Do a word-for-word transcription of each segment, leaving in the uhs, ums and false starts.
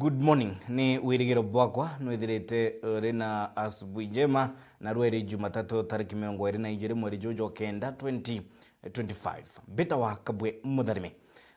Good morning. Ni wirigiro bwakwa nwithirite uri na asubuhi njema, na rweri Jumatatu tariki mirongo iri na ijiri mweri juju wa kenda twenty twenty-five. Mbitawa Kabwe Mutharimi.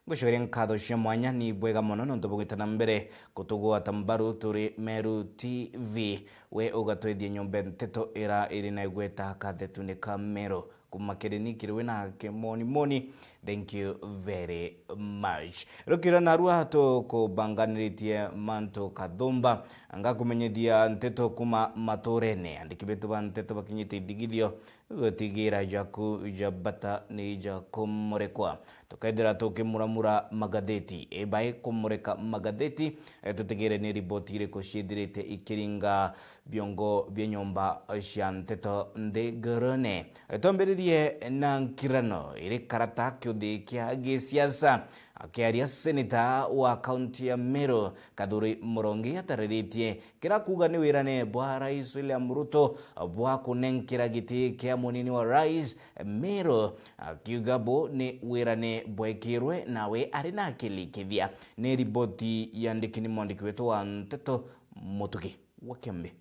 Ngucokeria nkatho cia mwanya, ni bwega mono nontu bugita na mbere kutugwata mbaru turi Meru T V. We ugatwithia nyomba nteto ira iri na igweta kathetune ka Meru. Kuma kiri ni kiri we na kimoni moni. Thank you very much. Rukira narua tukubanganiritie mantu kathumba. Ngakumenyithia nteto kuma maturene. Andiki betu ba nteto bakinyite ithigithio. Gutigira jaku ja bata ni ja kumurekwa. Tukaithira tukimuramura magatheti. Ibai kumurika magatheti, eh, tutigire ni riboti iriku ciithirite ikiringa biongo bia nyomba cia nteto nthigurune. Eh, twambiririe na nkirano iri karata kiuthi kia gisiasa. Akiaria seneta wa kaunti ya Meru, Kathuri Murungi atariritie kira kuuga ni wirane bwa Rais William Ruto bwa kunenkera giti kia munini wa rais Meru, akiuga bu ni wirane bwekirwe nawe ari na akili kithia. Ni riboti yandiki ni mwandiki wetu wa nteto Mutugi wa Kiambi.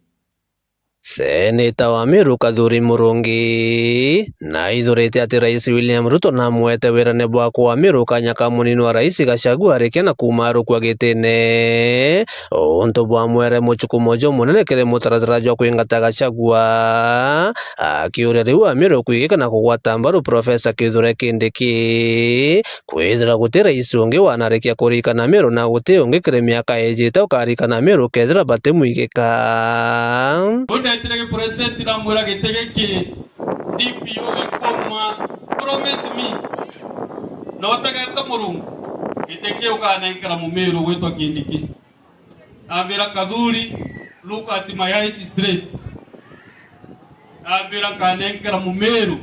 Seneta wa Meru Kathuri Murungi naithurite ati Rais William Ruto namwete wirane bwa kwa Meru kanya ka munini wa rais Gachagua arikia na kuuma arukua gitine. Untu bwamwere muchukumo jumunene kiri mutaratara jwa kwingata Gachagua, akiuria riu Ameru kwigika na kugwata mbaru Profesa Kithure Kindiki, kwithira guti rais ungi wanarikia kurikana Meru na guti ungi kiri miaka ijite ukarikana Meru kethira batimwigika. Ndetire gi president namwira giti giki D P O gikuma, promise me. Na utegete Murungu, giti kiu ukanenkera Mumiru gwitwa Kindiki. Ambira Kathuri, look at my eyes straight. Ambira nkanenkera Mumiru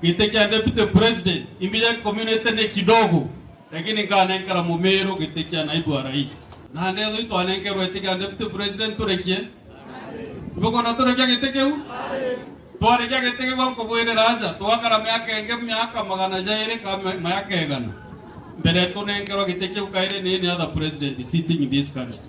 giti kia deputy president. Imbija community ni kidogo, lakini nkanenkera Mumiru giti kia naibu wa rais. Na ndetho itwanenkerwe giti kia deputy president turekie. Ibukona turekia giti kiu? Twarekia giti kiu nkubwirira aja, twakara miaka ingi miaka magana jairi ka mi-, miaka igana. Mbere tunenkerwa giti kiu kairi ni any other president sitting in this country.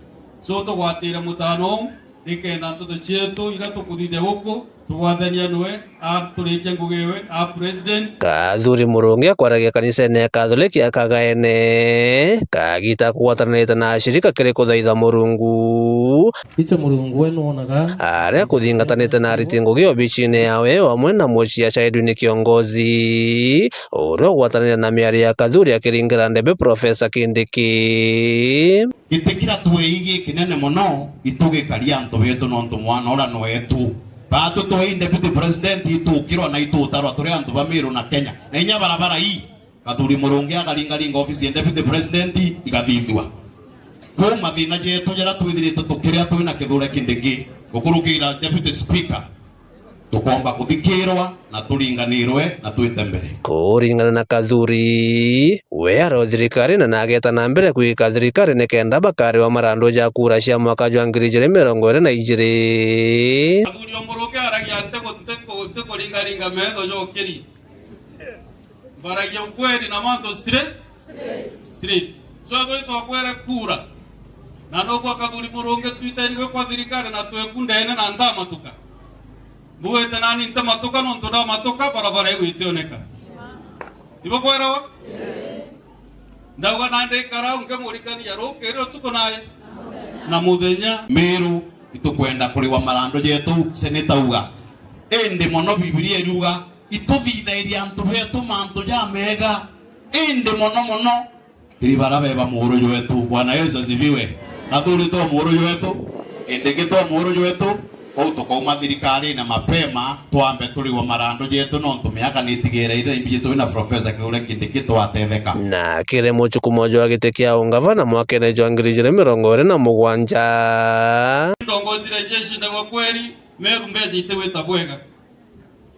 So tugwatire mutano uu, nikenda nteto cietu ira tukuthithia guku, tugwathania nwe, a turikia ngugi iwe, a president. Kathuri Murungi akwaragia kanisene ya Kathoriki ya Kagaene, kagita kugwatanirite na ashirika kiri kuthaitha Murungu. Icho Murungu we nuonaga. Aria kuthingatanite na ariti ngugi obicine yawe, o amwe na muciaca Edwin Kiongozi, uria ugwatanire na miario ya Kathuri akiringira ndebe Profesa Kindiki. Giti kira twei gikinene mono, itugikaria antu betu nontu mwana uria ni wetu. Batu twei deputy president itukirwa na itutarwa turi antu ba Meru na Kenya. Na inya barabara ii, Kathuri Murungi akaringaringa ofisi ya deputy president igathithua. Kuu mathina jetu jaria twithirite tukiria twina Kithure Kindiki gukurukira deputy speaker. Tukomba kuthikirwa na turinganirwe na twite mbere. Kuringana na Kathuri, we areo thirikari na nageta na mbere kwika thirikari nikenda bakariwa marandu ja kura cia mwaka jwa ngiri ijiri mirongo iri na ijiri. Kathuri o Murungi aragia ntiku-, ntiku-, ntikuringaringa metho jokiri. Mbaragia ukweli na mantu straight. Straight. So, ethwe itwakwere kura. Na nokwa Kathuri Murungi twiteni gwe kwa thirikari na tweku ndene na ntamatuka. Mbugite nani ntamatuka nontu ndamatuka barabara igwitioneka. Ibo kwerawa? Ndauga nandi ikara unke murikania rukiri utuku naye. Na muthenya. Meru, itukwenda kuriwa marandu jetu, seneta uga. Indi mono Bibilia iriuga, ituthithairie antu betu mantu jamega, indi mono mono kiri bara beba muuru jwetu. Bwana Yesu asifiwe. Kathuri to muuru jwetu, Kindiki to muuru jwetu, kou tukauma thirikarine mapema, twambe turigwa marandu jetu, nontu miaka nitigireire, imbi jetu na Professor Kithure Kindiki twatetheka. Na kiri muchukumo jwa giti kia ungavana mwakene jwa ngiri ijiri mirongo iri na mugwanja. Ndongozire jeshi na kwa kweli, Meru mbeca itiwita bwega.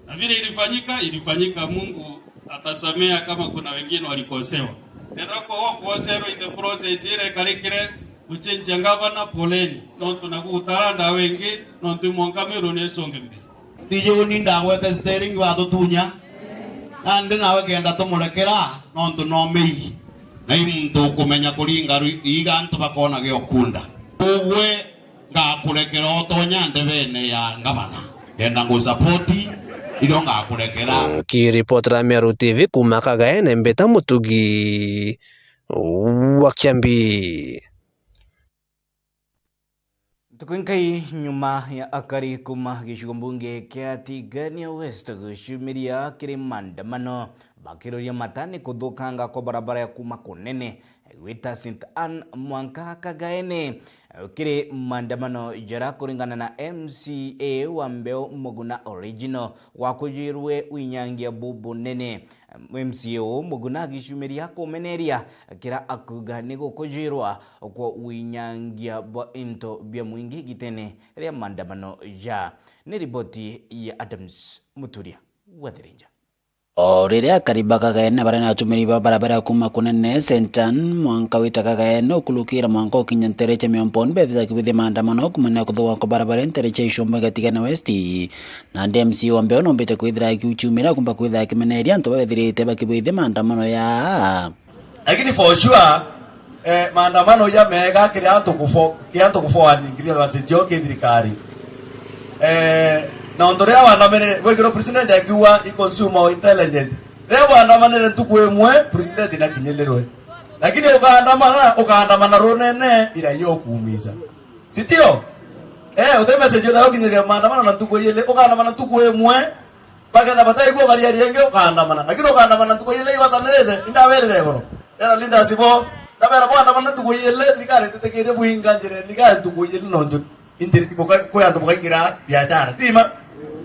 Na vile ilifanyika, ilifanyika. Mungu atasamea kama kuna wengine walikosewa. Ethira kwa wakoserwa in the process ira ikarikire gucenjia ngavana, poleni. Nontu na gutara ndawa ingi, nontu imwanka Meru ni isonge mbere. Tijuni ndagwete steering watutunya. Nandi nawe kenda tumurekera, nontu no mei. Na i muntu ukumenya kuringa ri-, iga antu bakona gio kunda. Ugwe ngakurekera utonya ndebene ya ngavana. Kenda ngusapoti, irio ngakurekera. Nkiripotera Meru T V kuuma Kagaene, Mbita Mutugi wa Kiambi. Ntuku inkai nyuma ya akari kuuma gicigo mbunge kia Tigania West guciumiria kiri maandamano, bakiruria mata ni kuthukanga kwa barabara ya kuuma Kunene gwita Saint Anne mwanka Kagaene, kiri maandamano jara kuringana na M C A wa Mbeu Muguna Original, gwakujirwe winyangia bubunene. M C A uu Muguna agiciumiria kumeneria kira akuga ni gukujirwa kwa winyangia bwa into bia mwingi igitene ria maandamano ja. Ni riboti ya Adams Muturia wa Thirinja. O riria akari ba Kagaene baria ni atumiri ba barabara ya kuuma Kunene Saint Anne mwanka wita Kagaene ukurukira mwanka ukinya ntere cia Miomponi, bethira kibithia maandamano kuumania kuthuga kwa barabara ntere cia Icumba Gatigana West. Nandi M C A wa Mbeu nombite kwithira akiuciumira kumba kwithira akimeneria antu babethirite bakibwithia maandamano ya. Lakini for sure, eh, maandamano ja mega kiri antu kufo-, kiri antu kufoaningiria message yo ki thirikari. Eh, na untu riria waandamire, gwikirwo president akiuga i consumer intelligent. Riria bwandamanire ntuku imwe, president nakinyilirwe. Lakini ukaandamana, ukaandamana runene, ira yo kuumiza. Si ndio? Eh, uti message uthayo kinyiria maandamano na ntuku ijiri, ukaandamana ntuku imwe, bakenda bataigua ukaria riengi ukaandamana. Lakini ukaandamana ntuku ijiri igwatanirite, indawirire igoro. Era leaders bo, ndabera bwandamana ntuku ijiri, thirikari ititikirie buinga njira ya thirikari ntuku ijiri nontu inti buka-, kwi antu bukaingira biashara. Tima?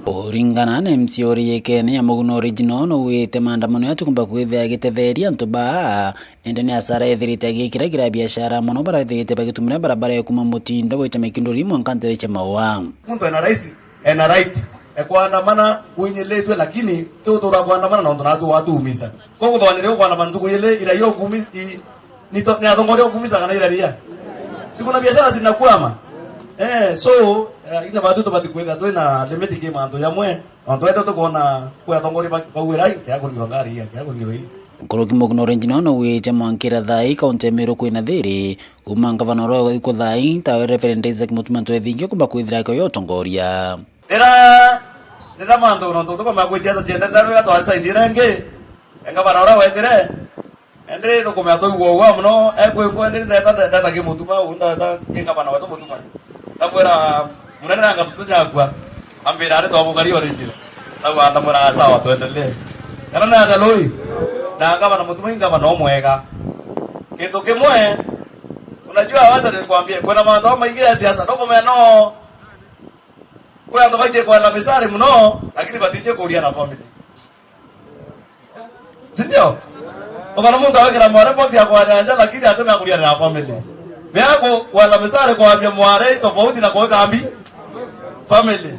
Uringana na M C A uri yekene ya Muguna Original, no wite maandamano ya tukumba kwithia agitetheria antu ba Indi ni asara ethirite agikira kira biashara mono baria bethirite bagitumira barabara ya kuuma Mutindo gwita Mikinduri mwanka ntere cia Maua. Muntu ena raisi, ena right e kwandamana winyilitwe, lakini ti utura kwandamana nontu natu watuumisa. Ko kuthwanire ukwandamana ntuku ijiri ira yo kumi, i, ni to-, ni atongoria ukumisa kana iraria? Si kuna biashara zinakwama? Eh, so, eh, ina batu tubati kwitha twina limit ki mantu jamwe. Nontu ethirwa tukwona kwi atongoria ba-, baugira, "Ai, ntiga kuringirwa ngari ii, ntiga kuringirwa ii." Nkuruki Muguna Original no wite mwankira thaa ii kaunti ya Meru kwina thiri, kuuma ngavana uria wi ku thaa ii, tawe Reverend Isaac Mutuma Ntwethingia kumba kwithira akioya utongoria. Rira, rira mantu, nontu tukomea kwi siasa ciendete, rira twari side iria ingi, ngavana uria wetire, Indi rukumea twaigua ugwa mono, ekwigua, indi ndeta, ndeta ki Mutuma, uu ndeta ki ngavana wetu Mutuma. Ndamwira, "Munene nanga tutinyakua." Ambira, "Ari twabukari ori njira." Ndauga, ndamwira, "Sawa, tuendelee." Kana na aja lui? Na ngavana Mutuma i ngavana umwega. Kintu kimwe, unajua, wacha nikwambie, kuna mantu maingi ya siasa, ndukumea no. Kwi antu baiji kwenda mistari mono, lakini batiji kuria na family. Si ndio? Ukaona muntu agwikira mware box ya kwanja nja, lakini atumia kuria na family. Bia ku-, kwenda mistari kwambia mware tofauti na kuweka mbi family.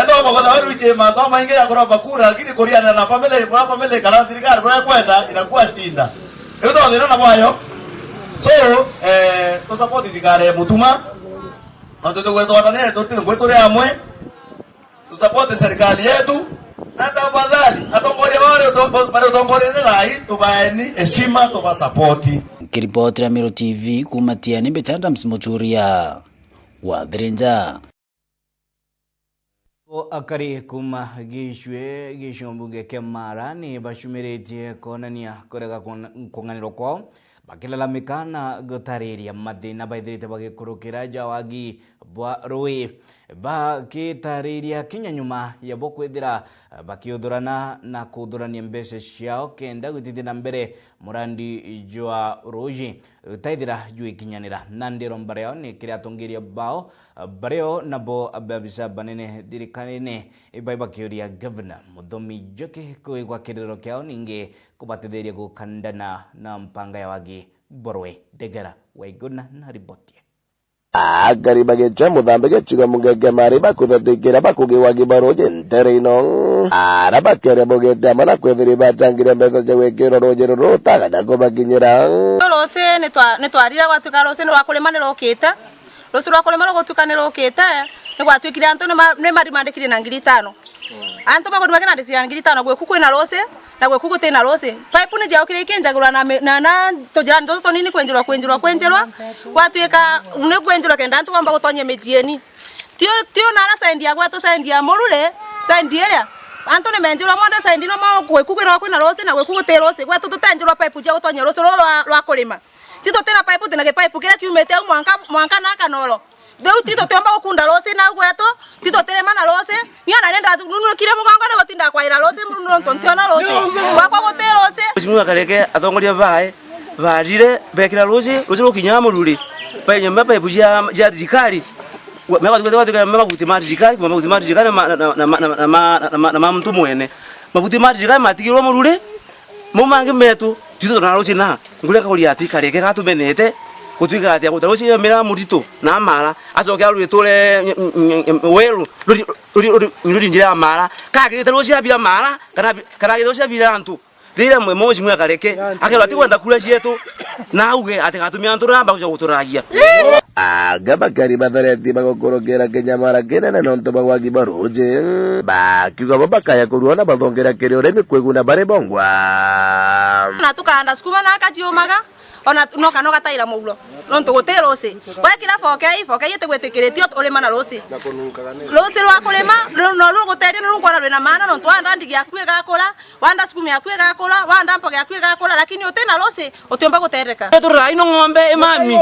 Enda umwe kwenda weru ichi mantu maingi ya kuromba kura, lakini kuria na family, bwa family kana thirikari bwa kwenda inakuwa shinda. Hiyo ndio thina na bwayo. So, eh, tu support thirikari ya Mutuma. Na tutugwe twatanire tuti ngwe turi amwe. Tusupport serikali yetu, na tafadhali, atongoria bari uto-, bari utongoriene rai, tubaeni heshima, tubasupport. Nkiripotera Meru T V kuuma Tiani, mbita Adams Muturia wa Thirinja. O akari kuuma gicue, gicigo mbunge kia Mara ni bacumiritie kwonania kurega kun-, kung'anirwa kwao, bakilalamika na gutariria mathina baithirite bagikurukira ja wagi bwa rui. Bagitariria kinya nyuma ya bo kwithira bakiuthurana na kuthurania mbeca ciao kenda gwitithia na mbere murandi jwa ruji utaithira jwikinyanira. Nandi iromba riao ni kiri atongeria bao, bario nabo ababisa banene thirikarine, ibai bakiuria Gavana Muthomi Njuki kuigwa kiriro kiao ningi kubatetheria gukandana na mpanga ya wagi bwa rui. Ndegera Waiguna na riboti. Akari bagicwa Muthambi gicigo mbunge kia Mara bakuthatikira bakugiwa kibaruji ntere ino. Ara bakiaria baugite amwe na kwithirwa ibacangire mbeca cia gwikirwa ruji ruru rutaga na kubakinyira. Ruci ni twa-, ni twarire gwatuika ruci ni rwa kurima ni rukite. Ruci rwa kurima rugutuika ni rukite, ni gwatuikire antu ni ma-, ni marimandikire na ngiri itano. Antu bakurimagire na ngiri itano gwiku kwina ruci. Na gweku guti na ruuji. Pipe ni ciaukire ikinjagirwa na mi-, na, na tujirani tutu tunini kwinjirwa, kwinjirwa, kwinjirwa. Gwatuika ni kwinjirwa kenda antu baumba gutonyia miciini. Tio, tio nara side ya gwetu, side ya Murure, side iria. Antu ni menjirwa monthe side ino, ma gweku kwiragwa kwina ruuji, na gweku guti ruuji. Gwetu tutenjirwa pipe cia gutonyia ruuji ruru rwa, rwa kurima. Ti tuti na pipe, twina gipipe kiria kiumite au mwanka, mwanka na Kanoro. Riu ti tutiumba gukunda ruuji nau gwetu, ti tutirima na ruuji. Ni ona ni ndanunukire mugongo ni gutinda kwaira ruuji nontu ntiona ruuji. Gwakwa guti ruuji. Mheshimiwa Kareke, atongoria bae barire, bekira ruuji, ruuji rukinyaa Murure. Bainyamia pipe cia, cia thirikari. Wa-, mega tukwete gwatika mabuti ma thirikari, kuma mabuti ma thirikari na ma, na, na ma muntu mwene. Mabuti ma thirikari matigirwe Murure, mau mangi metu, tito tuna ruuji na. Nguria kauria ati, Kareke gatumenete, gutuika ati aguta ruuji ya mira murito na mara, acoke aruri ture, mm, mm, mm, weru, ruri, ruri, ruri, ruri njira ya mara. Kagirite ruuji abira mara, kana bi-, kana agirite ruuji abira antu. Riria mwe-, mheshimiwa Kareke, akerwa atikwenda kura cietu, na auge ati gatumia antu ramba kuja guturagia. Anga bakari bathareti bagukurukira kinyamara kinene nontu bwa wagi bwa ruuji. Bakiuga bo bakaya kurua na bathongera kiri urimi kwiguna bari bongwa. Na tukaanda sukuma na akaciumaga, ona tu-, no kana ugataira muguro, nontu guti ruuji. Wekira fokei, fokei itigwitikiritie urima na ruuji. Ruuji rwa kurima, ru-, no ruguteria, ni rukwona rwina maana, nontu wanda ndigi yaku igakura, wanda sukuma yaku igakura, wanda mboga yaku igakura, lakini uti na ruuji, utiumba gutereka. Turai no ng'ombe imami.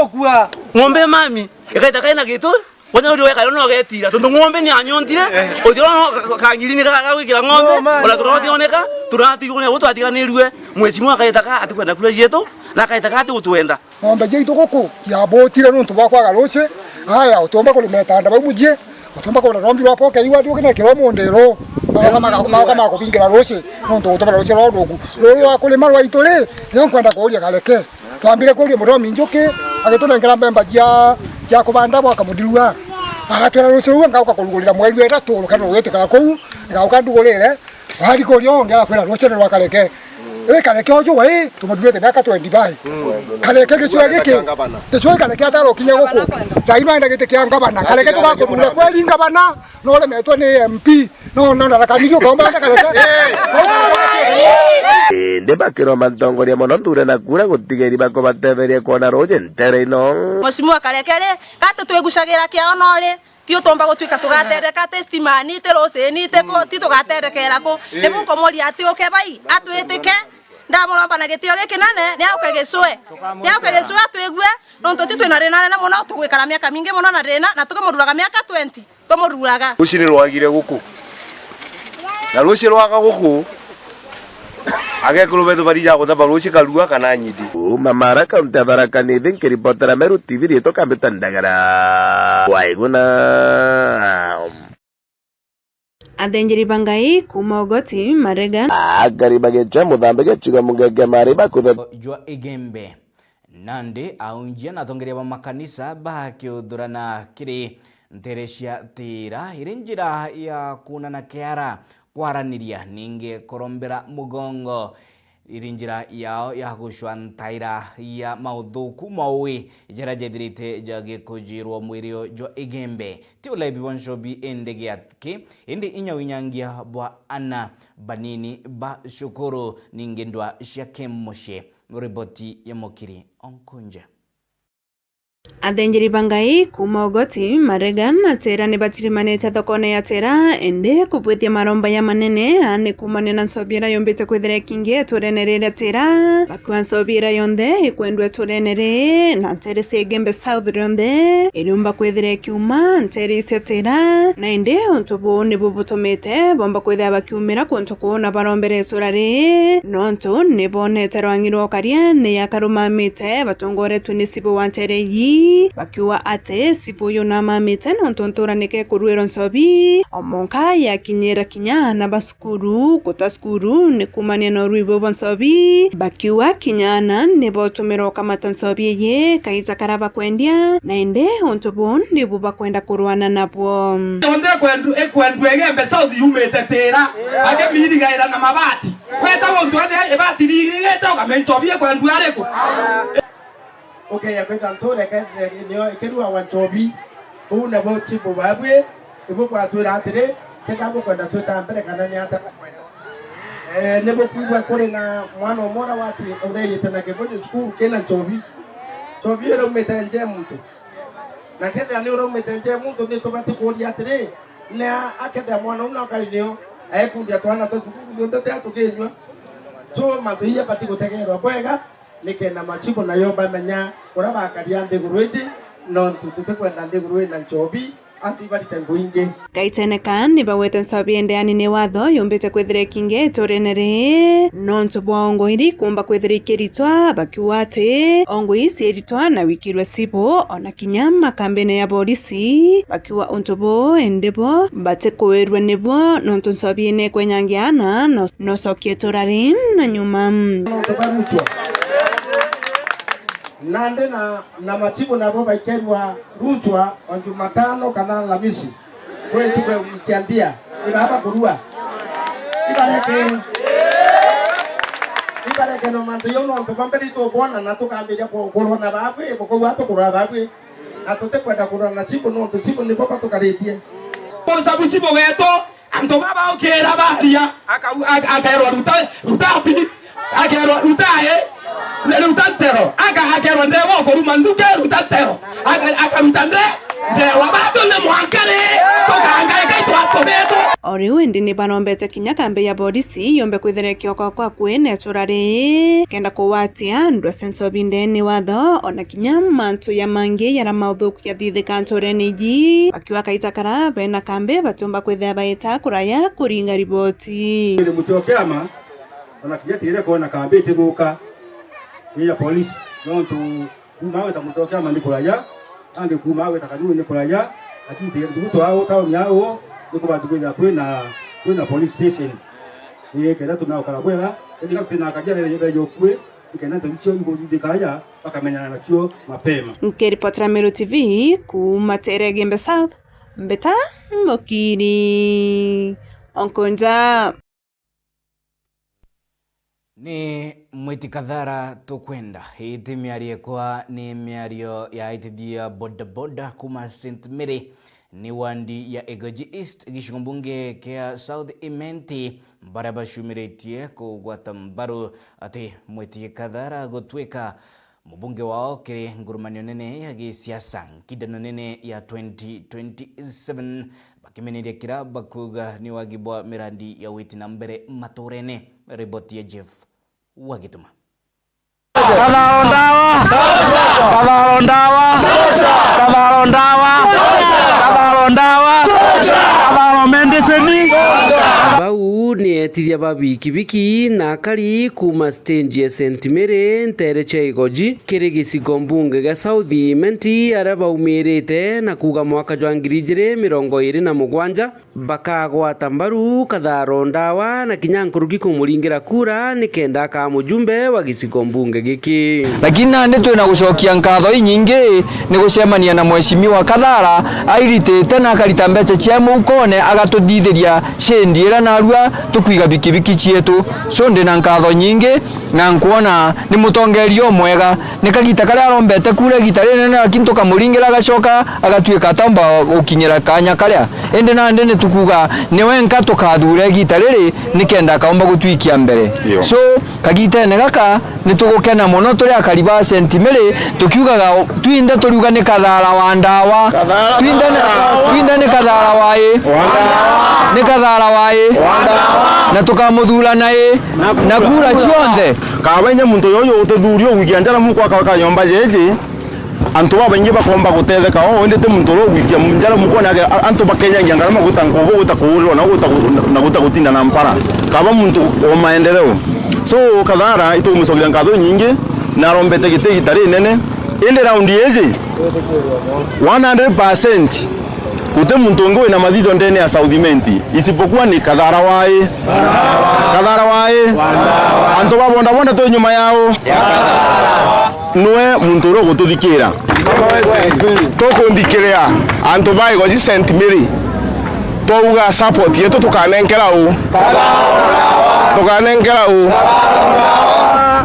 Ng'ombe imami. Ikaita kaina gitu, Kwanja uri weka no getira, tontu ng'ombe ni anyontire, uthiro no ka-, kangiri ni kagwikira ng'ombe, ona turationeka, turatigo ni gutwatiganirue, mheshimiwa akaita ka atikwenda kura cietu, na akaita ka atigutuenda. Ng'ombe ciaitu guku ciabutire nontu bwa kwaga ruuji. Aya, utiumba kurima itanda bau mujie, utiumba kugura rombi rwa poke iwa ndiukinekirwa mundu iro. Magoka maga-, magoka makubingira ruuji, nontu gutumira ruuji rwa rugu. Ruru rwa kurima rwaitu ri, nio nkwenda kuuria Kareke. Twambire kuuria Muthomi Njuki, agitunenkera mbemba cia, cia kubanda bwa kamudirua. Agatwira ruuji ruu ngauka kurugurira mweri wa ithatu, rukano rugitikaga kuu, ngauka ndugurire. Wari kuuria ungi agakwira ruuji ni rwa Kareke. Ii Kareke uju we, tumuthuurite miaka twenty-five. Kareke gicua giki, gicua Kareke atarukinya guku. Thaino enda giti kia ngavana. Kareke tugakuthuura kweri ngavana, no uremetwe ni M P. No, no, na rakanirio kaumba enda Kareke. Indi bakiromba ntongoria mono nthure na kura gutigeri bakubatetheria kwona ruuji ntere ino. Mheshimiwa Kareke ri, gati twigucagira kiao no ri, ti utumba gutuika tugatendeka, ti stimani, ti ruuji-ini, ti ku, ti tugatendekera ku. Ni bunkomoria ati uke bai, atwitike, ndamuromba na gitio gikinene, ni auke gicue. Ni auke gicue atwigue, nontu ti twina thina nene mono, tugwikara miaka mingi mono na thina, na tukimururaga miaka twenty. Tumuruaga. Ruuji ni rwagire guku. Na ruuji rwaga guku, agekuru betu barija guthaba ruuji karua kana nyidi. Kuuma Mara, kaunti ya Tharaka Nithi, nkiripotera Meru T V, riitwa Kambita Ndagara. Waiguna. Athinjiri ba Ngai kuuma Ugoti, Marega. Akari bagicwa muthambi gicigo mungenge mari bakuthe. Jwa Igembe. Nandi aunjia na atongeria ba makanisa bakiuthurana kiri ntere cia Tiira iri njira ya kuunana kiara, kwaraniria, ningi kurombera mugongo iri njira yao ya gucwa ntaira ya mauthuku maui jaria jethirite jagikujirwo mwiri jwa Igembe. Ti ulebi bwa nchobi indi giaki, indi inya winyangia bwa ana banini ba cukuru, ningi ndwa cia kimucii. Riboti ya Mukiri Onkunja. Athinjiri ba Ngai kuuma Ugoti, Marega na Tiira ni batirimanite thokone ya Tiira, indi kubwithia maromba ya manene, aani kuumania na nchobi iria yumbite kwithira ikingi iturene riri ria Tiira. Bakiuga nchobi iria yonthe ikwendwa iturene riri, na ntere cia Igembe South rionthe iriumba kwithira ikiuma ntere cia Tiira. Na indi untu buu nibu butumite bomba kwithira bakiumira kuntu kuu na barombera itura riri, nontu ni bonete rwang'i rwa ukaria ni yakarumamite batongoretue ni cibũ wa ntere ii, bakiuga ati cibũ uyu namamite nontu ntura nike kuruirwa nchobi, o mwanka yakinyira kinya aana ba cukuru guta cukuru ni kuumania na urui buu bwa nchobi, bakiuga kinya aana ni botumirwa ukamata nchobi iji kaita karia bakwendia, na indi untu buu nibu bakwenda kurwana nabwo. Yonthe ikwendu-, ikwendua Igembe South yumite Tiira, angi mirigaira na mabati. Weta untu ene ibati ririgite ukamenya nchobi ikwendua ariku? Ukeya kwita nture kethire nio ikiruagwa nchobi. Uu nabo chibu babwi, ibu bwatwira atiri, kenda bukwenda twita mbere kana ni ata bukwenda. Eh, ni bukwigua kuri na mwana umwe uria wati-, ureyite na Kibuji School kina nchobi. Nchobi iraumite nje muntu. Na kethira ni uraumite nje muntu, ni tubati kuuria atiri, ni a-, akethira mwana uu na akari nio, ekundia twana twa cukuru, yonthe tia tukinyua. So, mantu ii abati gutegerwa bwega, nikenda machibu nayo bamenya uria bakaria nthiguru iji, nontu tutikwenda nthiguru ina nchobi, antu ibarite ngui ingi. Gaitene kaa ni bagwete nsobi ende yani ni watho yumbite kwithira ikinge iturene ri, nontu bwa ongo iri kumba kwithira ikiritwa, bakiuga ati ongo ii cieritwa na wikirwe cibu, ona kinya makambine ya borisi, bakiuga untu buu indi bo batikuwirwe nibo, nontu nsobi ine ikwenyangia ana no, nocokie itura ri na nyuma. Nontu ba ruchwa. Nandi na, na machibu nabo baikerwa ruchwa o Jumatano kana Alhamisi. Kwi ntuku ya gwikia mbia. Ni baba kurua. Ibareke. Ibareke no mantu jau nontu bamberitwe kwona na tukambiria ku-, kurwa na babwi, bukurwa tukurwa babwi. Na tutikwenda kurwa na chibu nontu chibu nibo batukaritie. Kwanza buchibu wetu, antu baba ukira baria, akau-, ak-, akerwa ruta, ruta mbi. Akerwa, "Ruta ii, ruta ntero." Aka-, akerwa, "Ndewa ukuruma nthuki, ruta ntero." Aka-, akaruta nde-, ndewa. Batu ni mwanka ri, tukangaika itwatu betu. O riu indi ni barombete kinya kambi ya borisi yombe kwithira ikioko kwa kwina itura ri, kenda kugwatia ndwaa cia nsobi ndene watho, ona kinya mantu ya mangi yara mauthuku yathithika nturene iji, bakiuga kaita kara bena kambi batiumba kwithira baita kuraya kuringa riboti. Ni muti o kiama, ona kinya tire kwona kambi itithuka ni ya polisi, nontu kuuma awe ta muti o kiama ni kuraya, angi kuuma awe ta kanuni ni kuraya, lakini ti ndugu twao tauni yao ni kubathukuria kwina, kwina police station. Ii, kenda tunaukara bwega, ethira kwina akaria bejo kwi, nikenda nteto icio iguthithika aja, bakamenyana nacio mapema. Nkiripotera Meru T V kuuma Teregembe South, Mbeta Mukiri. Onkonja. Ni Mwiti Kathara tukwenda. Iti miario ekwa ni miario ya aitithia bodaboda kuma Saint Mary, ni wandi ya Igoji East, gicigo mbunge kia South Imenti, baria bacumiritie kugwata mbaru ati Mwiti Kathara gutwika mubunge wao kiri ngurumanio nene ya gisiasa nkindano nene ya twenty twenty-seven, bakimeneria kira bakuuga ni wagi bwa mirandi ya witi na mbere maturene. Riboti ya Jeff Wagituma. Katharo ndawa! Katharo ndawa! Katharo ndawa! Katharo ndawa! Katharo medicine! Bau ni etithia ba bikibiki na akari kuuma stage ya Saint Mary, nteere cia Igoji, kiri gicigo mbunge gia South Imenti, aria baumirite na kuuga mwaka jwa ngiri ijiri mirongo iiri na mugwanja bakagwata mbaru Katharo ndawa na kinya nkuruki kumuringira kura nikenda akaa mujumbe wa gicigo mbunge giki. Lakini nandi twina gucokia nkatho inyingi ni gucemania na Mheshimiwa Kathara airitite na akarita mbeca cia muukone agatuthithiria shendi iria narua tukwiga bikibiki cietu. So, ndi na nkatho nyingi na nkwona ni mutongeria umwega. Ni kagita karia arombete kura igita rinene, lakini tukamuringira agacoka agatuika ataumba gukinyira kanya karia. Indi nandi ni tukuga ni wenka tukathuura igita riri nikenda akaumba gutwikia mbere. Yo. So, kagitene gaka ni tugukena mono turi akari ba Saint Mary, tukiugaga twinthe turiuga ni Kathara wa ndawa. Kathara. Twinthe ni, twinthe ni Kathara wa i. Wa ndawa. Ni Kathara wa i. Wa ndawa. Na tukamuthuura na i. Na kura cionthe. Kaaba inya muntu uyu utithuuria ugwikia njara muko akaweka nyomba jeji, antu babaingi bakomba gutetheka o, indi ti muntu uria ugwikia njara muko na age-, antu bakenyagia ngarama guta nkubu, guta kuurirwa na guta gu-, na guta gutinda na mpara. Kaaba muntu wa maendeleo. So, Kathara itumucokeria nkatho nyingi, na arombete giti igita rinene, indi raundi iji, one hundred percent, guti muntu ungi wina mathitho ndene ya South Imenti, isipokuwa ni Kathara wa i. Kathara wa i. Antu ba bodaboda twi nyuma yao. Nwe muntu uria ugututhikira. Tukunthikirira antu ba Igoji Saint Mary. Twauga support yetu tukanenkera u? Tukanenkera u?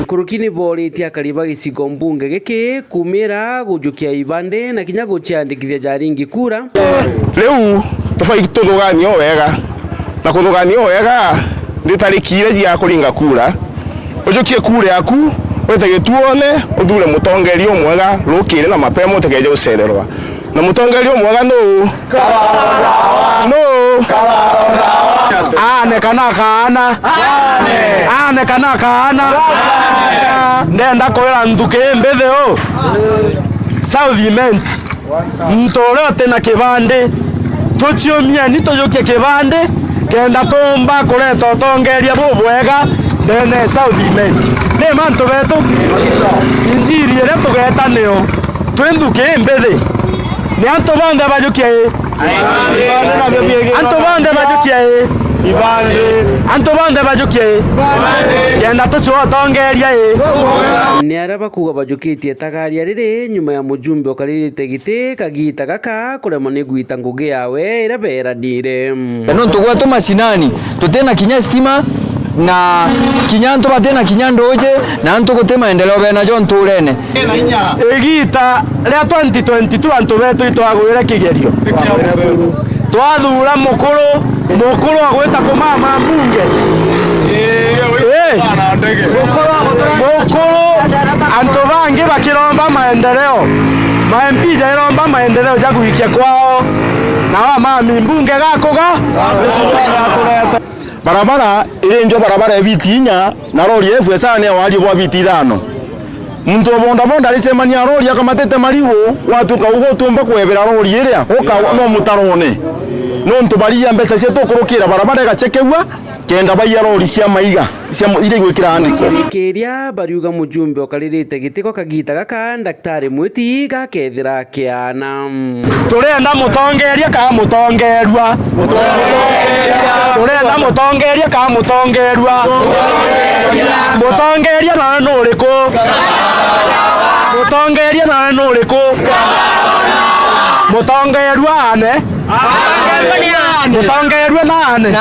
Nkuruki ni booritie akari ba gicigo mbunge giki kumira gujukia ibande na kinya guciandikithia jaringi kura. Riu tubai tuthuganie o wega, na kuthugania o wega Ndi tariki iria cia kuringa kura, ujukie kura yaku, wite gituone, uthure mutongeria umwega rukiri na mapema, utikeje gucererwa. Na mutongeria umwega nuu? Nuu? Aane kana akaana? Aane kana akaana? Ndenda kwira nthuki mbithi uu, South Imenti, muntu uria uti na kibandi, tuciumieni tujukie kibandi, kenda tuumba kureta utongeria bubwega ndene ya South Imenti. Ni mantu betu, injiri iria tugeeta niyo. Twi nthuki imbithi. Ni antu bonthe bajukie ii. Antu bonthe bajukie ii. Antu bonthe bajukie ii. Kenda tucua utongeria ii. Ni aria bakuuga bajukitie itagaria riri nyuma ya mujumbe ukaririte giti kagiita gaka kuremwa ni gwita ngugi yawe iria beeranire. Na nontu gwetu mashinani, tutina kinya stima, na kinya antu batina kinya nduuji, na antu guti maendeleo benajo ntuurene. Igiita ria twenty twenty-two antu betu itwagwire kigerio. Twathuura mukuru, mukuru wa gwita kumama mbunge. Ii. Mukuru, antu bangi bakiromba maendeleo. Ma M P jairomba maendeleo ja gwikia kwao. Na wa mami mbunge gakuga. Barabara iri njo, barabara ya biti inya, na rori ya F S R ni ya warie bwa biti ithano. Muntu wa bodaboda aricemania na rori akamatite marigu, gwatuka ugu utiumba kwebera rori iria, uka no mutarone. Nontu baria mbeca cietu kurukira barabara igachekegua, kenda baiya rori cia maiga, cia mu-, iria igwikira andiko. Kiria bariuga mujumbe ukaririte giti kwa kagiita gaka, Daktari Mwiti, gakethira kiana. Turenda mutongeria ka mutongerua? Turenda mutongeria ka mutongerua? Mutongeria nawe nuriku? Mutongeria nawe nuriku? Mutongerua ane? Mutongerua naane? Eh,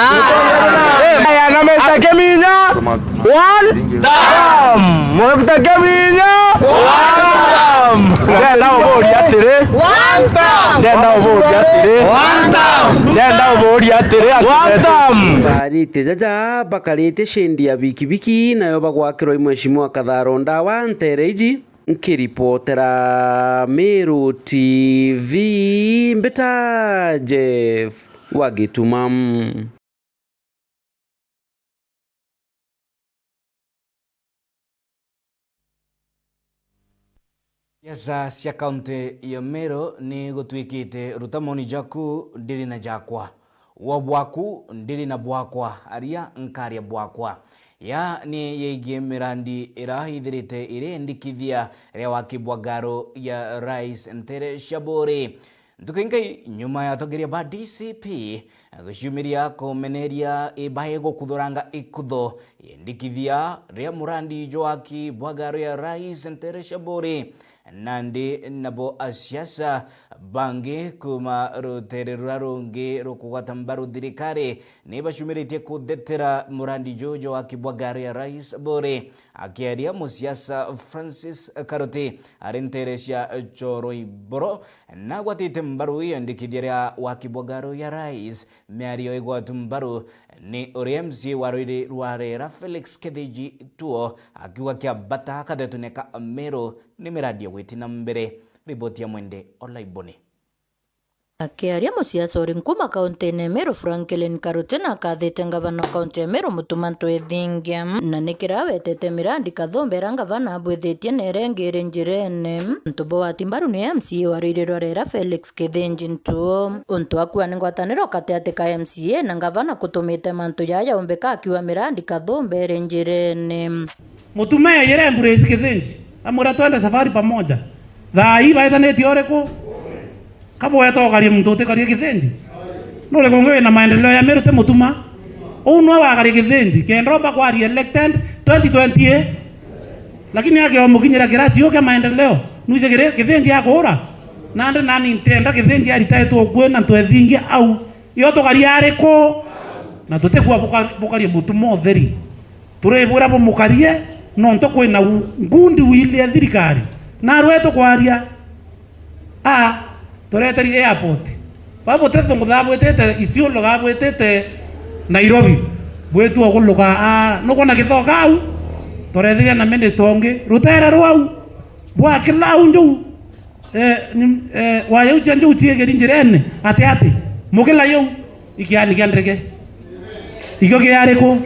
na Mister Kiminya, one term. Mister Kiminya, one term. Ndenda uburia atiri. One term. Ndenda uburia atiri. One term. Ndenda uburia atiri. One term. Barite jaja bakarite shendi ya bikibiki, nayo bagwakirwa i Mheshimiwa Katharo Ndawa ntere iji. Nkiripotera Meru T V, mbita Jeff wa Gituma. Siasa cia kaunti ya Meru ni gutwikite ruta moni jaku ndiri na jakwa. Wo bwaku ndiri na bwakwa, aria nkaria bwakwa. Ya ni yeigie mirandi ira ithirite iri ndikithia ria waki bwa ngaro ya Rais Ntere Shaburi. Ntuku ingi nyuma ya atongeria ba D C P guciumiria kumeneria ibae gukuthuranga ikutho ya ndikithia ria murandi jwa waki bwa ngaro ya Rais Ntere Shaburi. Nandi nabo asiasa bangi kuuma rutere ruria rungi rukugwata mbaru thirikari ni bacumiritie kuthetera murandi juju wa waki bwa ngari ya Rais Buri. Akiaria musiasa Francis Karuti ari ntere cia Choro Iboro, nagwatite mbaru iyandikithia ria waki bwa ngari ya Rais. Miario igwatu mbaru ni uria M C A wa rwiri rwa Rera Felix Kithinji Tuo akiuga kia bata kathetune ka Meru ni miradi ya gwiti na mbere. Riboti ya Mwende Olaiboni. Akiaria musiasa uri nkuma kauntine ya Meru, Franklin Karuti, na akathite ngavana wa kaunti ya Meru Mutuma Ntwethingia, na ni kira awetete mirandi kathumba ira ngavana abwithitie na iria ingi iri njirene. Untu bwa wati mbaru ni M C A wa rwiri rwa Rera Felix Kithinji Ntuo. Untu akua ni ngwataniro kati ati ka M C A na ngavana kutumite mantu jaya umbika akiuga mirandi kathumba iri njirene. Mutuma eejire embrace Kithinji, amwira, "Twende safari pamoja." Thaa ii baetanitie uriku? Kabweta ukarie muntu utikarie Kithinji? Nuriku ungi wina maendeleo ya Meru ti Mutuma? Uu nwe wakarie Kithinji, kenda umba kwaria elected twenty twenty-eight. Lakini akiomukinyira kirasi uu kia maendeleo, nwiji kiri Kithinji akuura? Nandi nani ntienda Kithinji aritaitwe ukui na Ntwethingia au. Yo tukaria ariku? Na tutikua buka-, bukarie Mutuma utheri. Turibwira bumukarie, nontu kwina u-, ngundi wili ya thirikari. Narua tukwaria, a, tureteri airport. Ba buteto nguthaa bwitite Isiolo, gaa bwitite Nairobi. Bwitu okuluka, aa, nukwona Githoka au? Turethiria na minister ungi. Rutere rwau. Bwa kila au njou. Eh, ni, eh, waya ucia njou ciigeri njirene. Ati ati. Mugila yau. Ikiani kia ndege. Ikio kiari ku?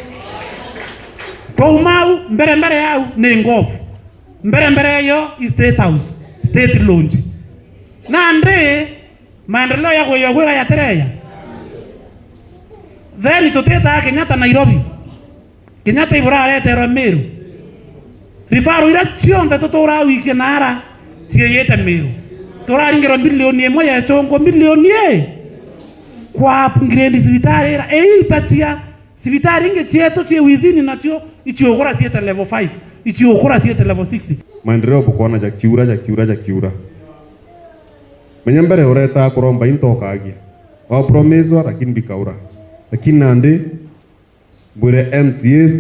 Twauma au, mbere mbere yau, ni ngofu. Mbere mbere yo, i State House. State Lodge. Nandi, maendeleo ya kwiya kwira yatereya. Then tutitaa Kenyatta Nairobi. Kenyatta iburareterwe Meru. Rifaro iria cionthe tuturaa wikie naara ciiyite Meru. Turaringirwe mbilioni imwe ya icungwa, mbilioni ii kwa upgrade cibitari ira iitachia. Cibitari ingi cietu cii within nacio, iciukura ciete level five, iciukura ciete level six. Maendeleo bukwona jakiura, jakiura, jakiura. Menya mbere uretaa kuromba into ukagia. Wa promiswa, lakini bikaura. Lakini nandi, mbwire M C As,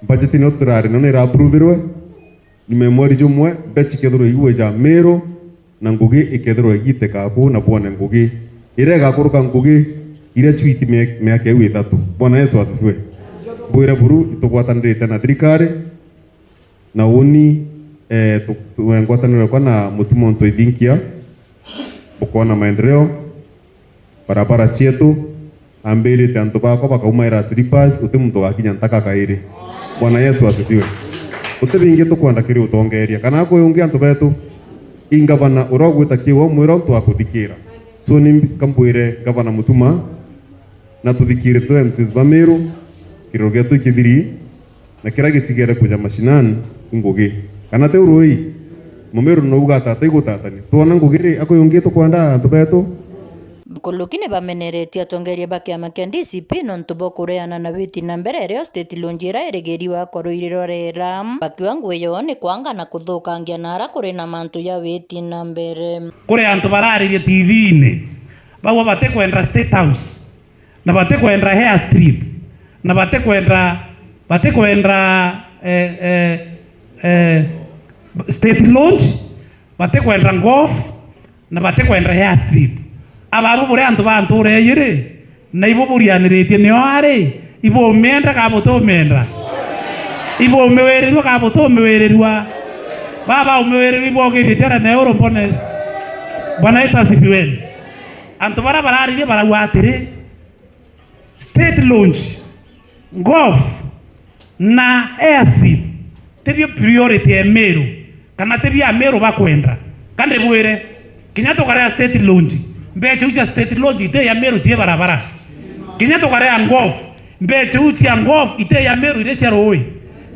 budget nio turari nio nira approverwe, nyuma ya mweri jumwe, mbeca ikethirwa igwija Meru, na ngugi ikethirwa igiteka ku na bwone ngugi iria igakuruka ngugi iria ciwiti mia-, miaka iu ithatu. Bwana Yesu asifiwe. Mbwire buru itugwatanirite na thirikari, na uni, eh, tu-, tu-, ngwataniro yakwa na Mutuma Ntwithinkia, bukwona maendeleo. Barabara cietu, ambirite antu bakwa bakaumaira slippers, uti muntu ugakinya ntaka kairi. Bwana Yesu asifiwe. Uti bingi tukwenda kiri utongeria, kana kwi ungi antu betu, i ngavana uria ugwita kiu umwira untu wa kuthikira. So ni mbi-, kambwire Ngavana Mutuma, na tuthikire tu M Cs ba Meru, kiriro gietu ikithiri, na kiria gitigere kuja mashinani i ngugi. Kana ti urui? Mumiru nouga atata igutatania. Twona ngugi ri, akwi ungi tukwenda antu betu? Nkuluki ni bameneretie atongeria ba kiama kia D C P nontu bwa kureana na witi na mbere irio State Lodge iria irigiriwa kwa ruiri rwa rera. Bakiuga ngugi yoo ni kwanga na kuthukangia na ara kuri na mantu ya witi na mbere. Kuri antu bararirie T V-ini, bauga batikwenda State House. Na batikwenda airstrip, na batikwenda, batikwenda, eh, eh, eh, State Lodge, batikwenda golf, na batikwenda airstrip. Ababu buri antu ba ntura iji ri, na ibo burianiritie nio ari, ibo umienda ka butumienda? Ibo umiwirirua ka butumiwirirua? Baba umiwirirua ibo ugiritie ara neuru mbone. Bwana Yesu asifiwe. Antu baria bararirie barauga atiri, State Lodge, golf na airstrip tibio priority ya Meru, kana tibio Ameru bakwenda. Ka ndibwire, kinya tukarea State Lodge, mbeca iu cia State Lodge iti ya Meru, cii barabara. Kinya tukarea golf, mbeca iu cia golf iti ya Meru, iri cia ruui.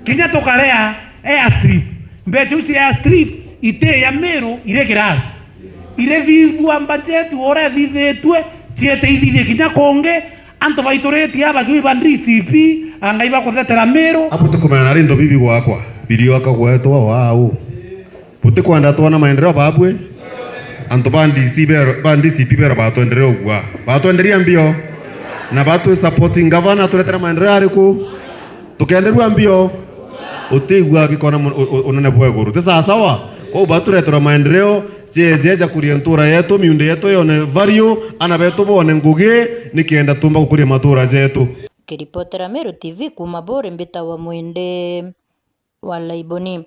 Kinya tukarea airstrip, mbeca iu cia airstrip iti ya Meru, iri kirasi. Irithithua mbajeti uria ithithitue, ciete ithithie kinya kungi. Antu baituritie aba bakiuga iba D C P, angai bakuthetera Meru. Abu tukumenya nari ndobibi gwakwa, birio akagwetwa wau. Butikwenda twona maendeleo babwe? Antu ba D C be-, ba D C P bera batwenderea ugua. Batwenderia mbio. Na batwi supporting governor, turetere maendeleo ariku? Tukenderua mbio. Utigua gikona mu-, u-, u-, unene bwa iguru. Ti sawa sawa? Kwou batureterwa maendeleo, jeje jakurie ntura yetu, miunda yetu yone value, ana betu bone ngugi, nikenda tumba gukuria matura jetu. Kiripotera Meru T V kuma Buri, mbitawa Mwende wa Laiboni.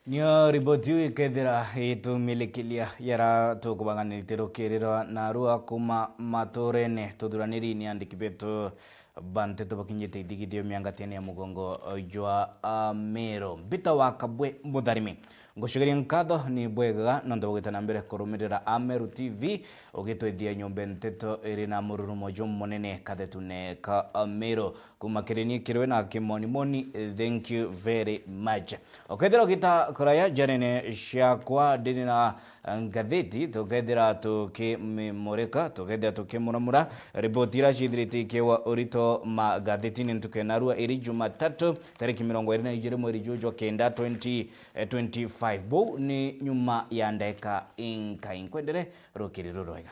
Nio riboti iu ikethira itumilikilia yara tukubanganirite rukiriro narua kuma maturene. Tuthuraniri ni andiki betu ba nteto bakinyite ithigithio miangatene ya mugongo jwa Ameru. Mbita wa Kabwe Mutharimi. Ngucokeria nkatho ni bwega nontu bwa gwita na mbere kurumirira Ameru T V, ugitwithia nyomba nteto iri na mururumo jumunene kathetune ka Ameru. Kuma kiri ni Kirwe na Kimonimoni, thank you very much. Ukethira ugita kuraya njarene ciakwa, ndini na ngatheti, tukethira tukimimurika, tukethira tukimuramura riboti iria cithirite ikiwa urito magathetini ntuku ya narua iri Jumatatu, tariki mirongo iri na ijiri mweri juju jwa kenda, twenty twenty-five. Buu ni nyuma ya ndeka inkai. Nkwendere rukiri rurwega.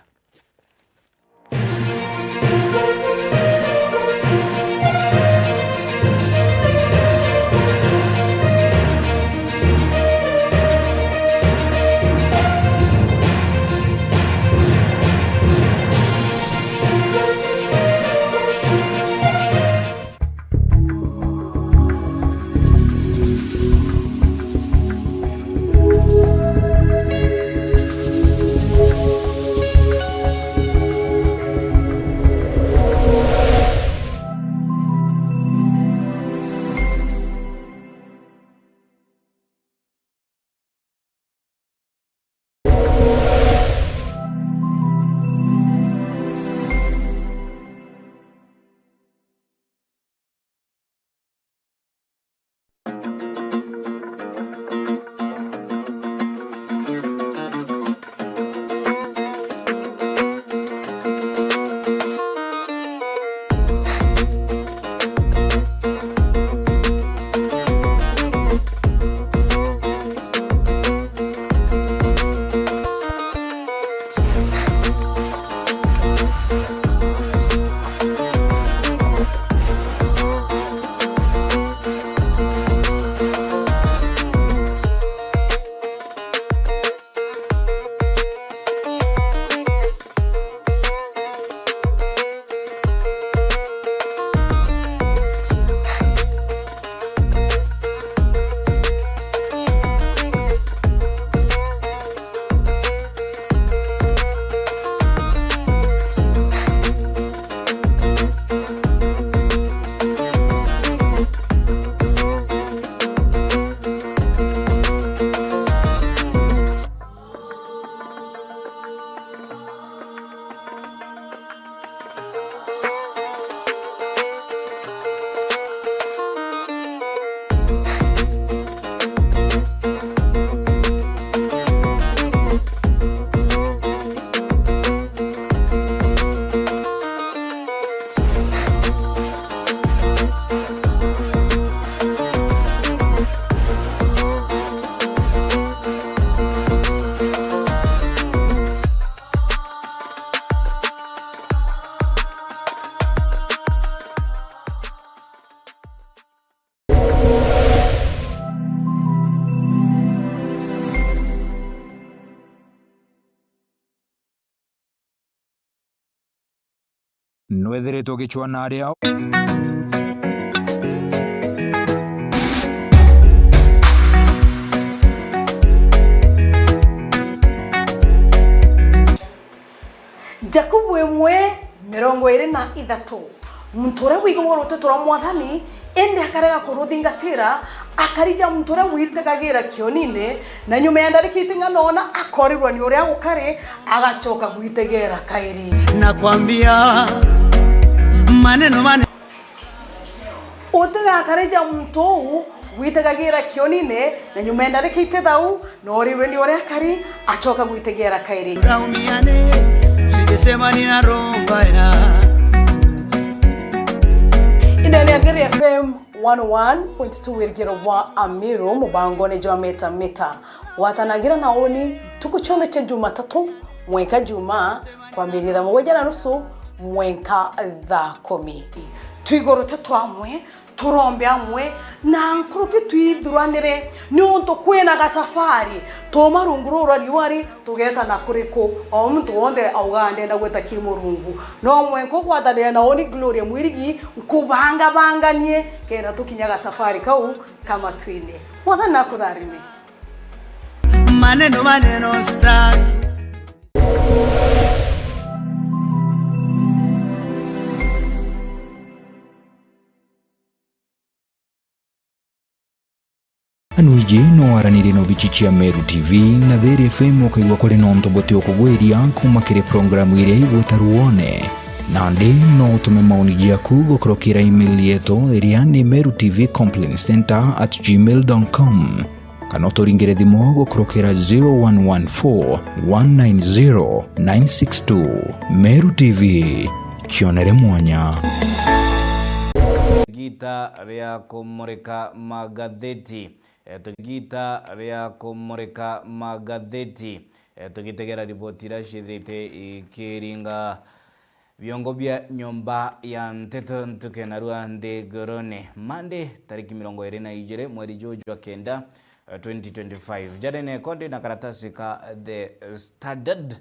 Wethiritwe ugicwana aria. Jakubu imwe, mirongo iiri na ithatu. Muntu uria wigagua ruteto rwa Mwathani, indi akarega kuruthingatira, akarija muntu uria witegagira kionine, na nyuma ya ndarika iting'ana ona akorirwa ni uria gukari, agacoka gwitegera kairi. Nakwambia maneno mane. Utigakarija muntu uu witegagira kionine, na nyuma ya ndarika itithau, noorirwe ni uria akari, acoka gwitegera kairi. Raumiane, sijasema nina roho mbaya. Ino ni Athiri F M one oh one point two, wirigiro bwa Amiru, mubangone jwa Meta Meta. Gwatanagira na uni ntuku cionthe cia Jumatatu mwenka Jumaa, kwambiria thaa mugwanja na nusu mwenka thaa kumi. Twigurute twamwe, turombe amwe, na nkuruki twithuranire, niuntu kwina gasafari. Tuuma rungu ruu rwa riua ri, tugeeta na kuriku? O muntu wonthe augaa ndenda gwita ki Murungu. No mwenka ugwatanire na uni Gloria Mwirigi, nkubangabanganie, kenda tukinya gasafari kau ka matuine. Mwathani nakutharime. Maneno, maneno, star. Anu iji no waranirie na obici cia Meru T V na Thiri F M, ukaigua kuri na untu buti ukugwiria kuuma kiri programu iria igwita ruone. Nandi no utume maoni jaku gukurukira email yetu iria ni meru T V complaint center at gmail dot com. Kana uturingire thimu gukurukira zero one one four one nine zero nine six two. Meru T V, kionere mwanya. Igita ria kumurika magatheti. Eh, igita ria kumurika magatheti. Eh, tugitegera riboti iria ciithirite ikiringa biongo bia nyomba ya nteto ntuke narua nthigurune. Monday, tariki mirongo iri na ijiri, mweri juju jwa kenda, eh, twenty twenty-five. Jari neko ndi na karatasi ka The Standard,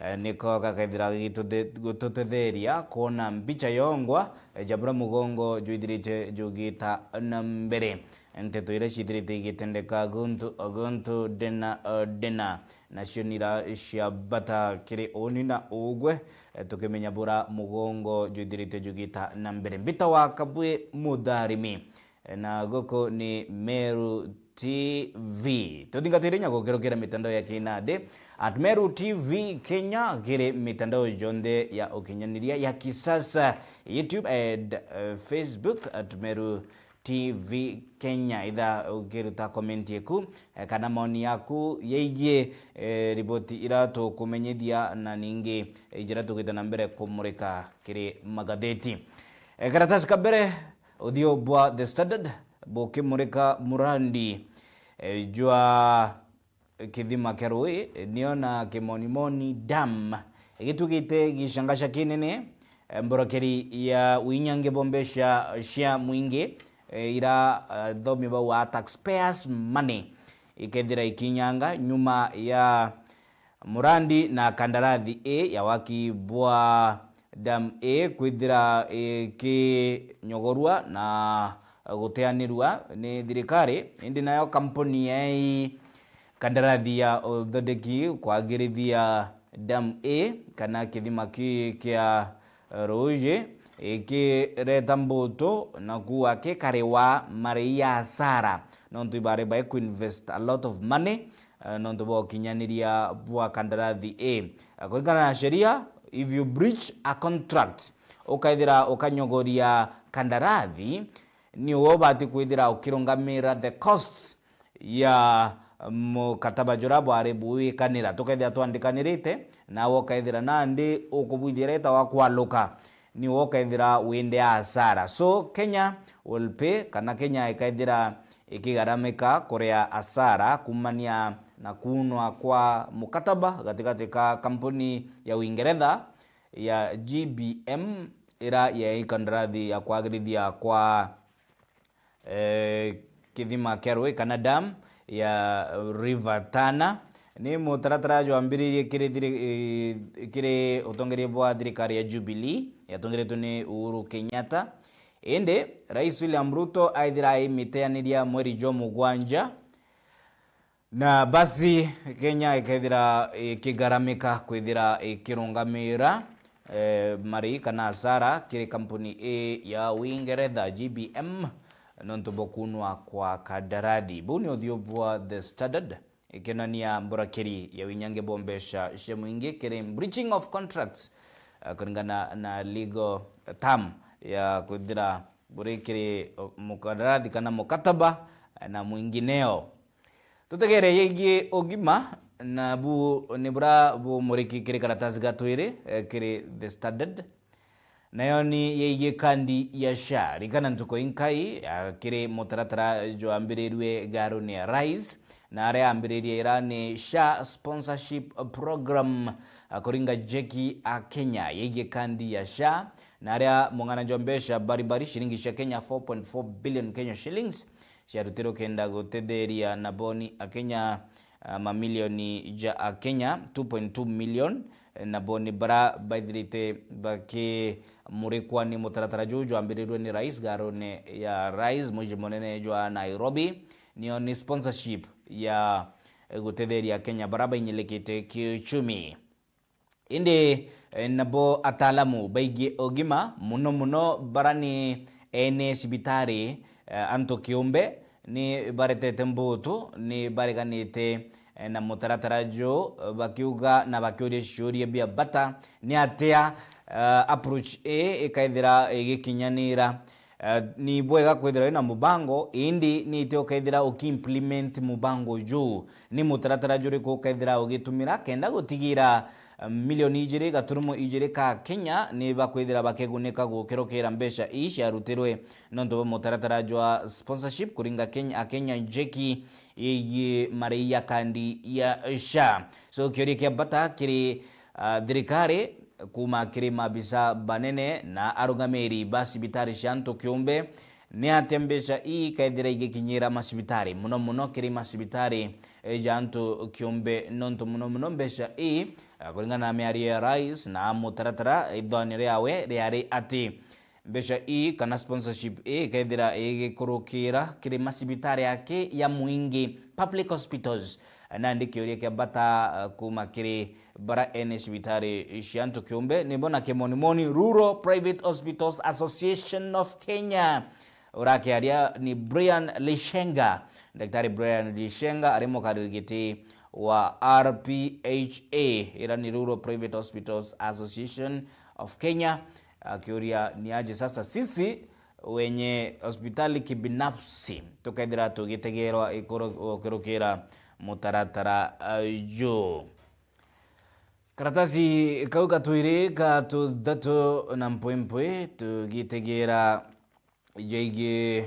eh, niko gakethira gituthe-, gututetheria kwona mbicha yongwa, eh, ja buria mugongo jwithirite jugita na mbere. Nteto iria ciithirite igitendeka guntu o guntu, ndena o ndena. Nacio nira cia bata kiri uni na ugwe, eh, tukimenya buria mugongo jwithirite jugita na mbere. Mbita wa Kabwi Mutharimi, eh, na guku ni Meru T V. Tuthingatire inya gukurukira mitandao ya kinandi, at Meru T V Kenya, kiri mitandao jonthe ya ukinyaniria ya kisasa, YouTube and, eh, Facebook at Meru T V Kenya. Itha ukiruta comment yaku, eh, kana maoni yaku yeigie, eh, riboti ira tukumenyithia na ningi, eh, ijira tugite na mbere kumurika kiri magatheti. Eh, karatasi ka mbere, uthiu bwa The Standard bukimurika murandi, eh, jwa Kithima kia Rui, nio na Kimonimoni Dam igitugite gicangaca kinene, eh, mborokeri ya winyangi bwa mbeca cia mwingi, eh, ira, eh, athomi bauga taxpayers money, ikethira ikinyanga nyuma ya murandi na kandarathi ii ya waki bwa dam ii kwithira ikinyogorua na guteanirua ni thirikari, indi nayo kampuni ya ii kandarathi ya uthondeki kwagirithia dam ii kana kithima kii kia ruuji ikireta mbutu na kuuga kikariwa marii ya hasara, nontu ibari bai kuinvest a lot of money, eh, nontu bwa ukinyaniria bwa kandarathi ii. Eh, kuringana na sheria, if you breach a contract, ukaithira ukanyogoria kandarathi, ni uwe ubati kwithira ukirungamira the costs ya mukataba jura bwari buwikanira. Tukethira twandikanirite, nawe ukaithira nandi ukubwithia ira itawa kwaluka, niwe ukaithira winde hasara. So, Kenya will pay, kana Kenya ikaithira ikigaramika kuria hasara kumania na kuunwa kwa mukataba gatigati ka kampuni ya Uingeretha ya G B M, ira yai kandarathi ya kwagirithia kwa, eh, kithima kia rui kana dam ya River Tana. Ni mutaratara jwambiririe kiri thiri-, eh, kiri utongeria bwa thirikari ya Jubilee, yatongeretwe ni Uhuru Kenyatta. Indi Rais William Ruto aithira aimiteaniria mweri jwa mugwanja, na basi Kenya ikethira ikigaramika kwithira ikirungamira, eh, mari kana hasara kiri kampuni ii ya Uingeretha, G B M, nontu bwa kunwa kwa kandarathi. Buu ni uthiu bwa The Standard, ikenania mburakiri ya winyange bwa mbeca cia mwingi kiri breaching of contracts, eh, kuringana na legal term ya kwithira buri kiri, o, mukandarathi kana mukataba, eh, na mwingineo. Tutegere yegii ugima, na bu ni bura bumuriki kiri karatasi ga twiri, eh, kiri The Standard. Nayo ni yegii kandi ya SHA. Rikana ntuku inkai, ah, kiri mutaratara jwambirirue garuni ya Rais, na aria ambiririe ira ni SHA Sponsorship Program, ah, kuringa jeki a Kenya. Yegii kandi ya SHA, na aria mung'ana jwa mbeca baribari, shilingi cia Kenya four point four billion Kenya shillings, ciarutirwe kenda gutetheria na boni Akenya, ah, mamilioni ja Akenya, two point two million, na boni bara baithirite bakimurikwa ni mutaratara juu jwambirirwe ni Rais garuni ya Rais, muji munene jwa Nairobi, nio ni sponsorship ya gutetheria Akenya bara bainyilekite kiuchumi. Indi, eh, nabo ataalamu baigii ugima, muno muno bara ni ene cibitari, eh, antu kiumbe, ni baretete mbutu, ni bareganite, eh, na mutaratara juu, eh, bakiuga na bakiuria ciuria bia bata, ni atia, eh, approach ii ikaithira igikinyanira. Eh, ni bwega kwithirwa wina mubango, indi ni atia ukaithira ukiimplement mubango juu? Ni mutaratara juriku ukaithira ugitumira kenda gutigira, eh, milioni ijiri gaturumo ijiri ka Kenya ni bakwithira bakigunika gukirukira mbeca ii ciarutirwe nontu bwa mutaratara jwa sponsorship kuringa Kenya, Akenya njeki yegii marii ya kandi ya SHA. So, kiuria kia bata kiri, ah, thirikari, kuuma kiri maabisa banene na arungamiri ba cibitari cia antu kiumbe, ni atia mbeca ii ikaithira igikinyira macibitari, muno muno kiri macibitari, eh, ja antu kiumbe, nontu muno muno mbeca ii, eh, kuringana na miario ya Rais na mutaratara, ithwani riawe riari ati mbeca ii kana sponsorship ii ikaithira igikurukira kiri macibitari aki ya mwingi, public hospitals. Nandi kiuria kia bata, eh, kuuma kiri bara ene cibitari cia antu kiumbe, nibo na kimonimoni Rural Private Hospitals Association of Kenya. Urakiaria ni Brian Lishenga. Daktari Brian Lishenga ari mukariri giti wa R P H A, ira ni Rural Private Hospitals Association of Kenya, akiuria ni aje sasa sisi wenye hospitali kibinafsi tukaithira tugitegerwa ikuru-, gukirukira mutaratara, uh, juu. Karatasi kau ka twiri ka tuthatu na mpwimpwi tugitegera jegii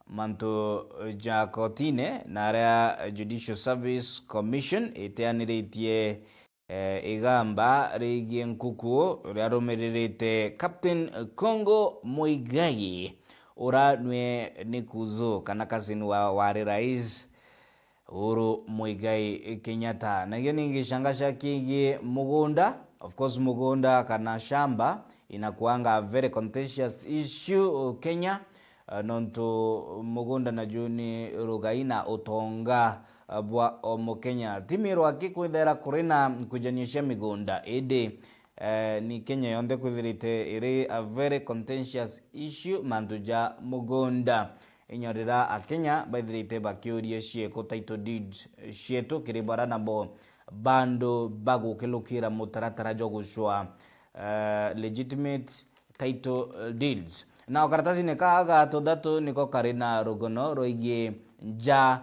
mantu ja kotine na aria Judicial Service Commission iteaniritie, eh, igamba rigii nkuku riarumiririte Captain Congo Muigai, ura nwe ni kuzo kana cousin wa wari rais Uhuru Muigai Kenyatta. Nagio ni gicanga cia kigii mugunda. Of course, mugunda kana shamba inakuanga a very contentious issue Kenya, eh, nontu mugunda naju ni rugai na utonga, eh, bwa o Mukenya. Ti Meru aki kwithira kuri na nkujania cia migunda, indi, eh, ni Kenya yonthe kwithirite iri a very contentious issue mantu ja mugunda. Inya rira Akenya baithirite bakiuria cieko, title deed, cietu kiri bara nabo bandu bagukilukira mutaratara jwa gucwa, eh, legitimate title, eh, deeds. Na o karatasine kaa ga tuthatu niko kari na rugono rwigii nja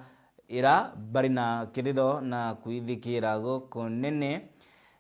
ira bari na kiriro na kwithikira gukunene,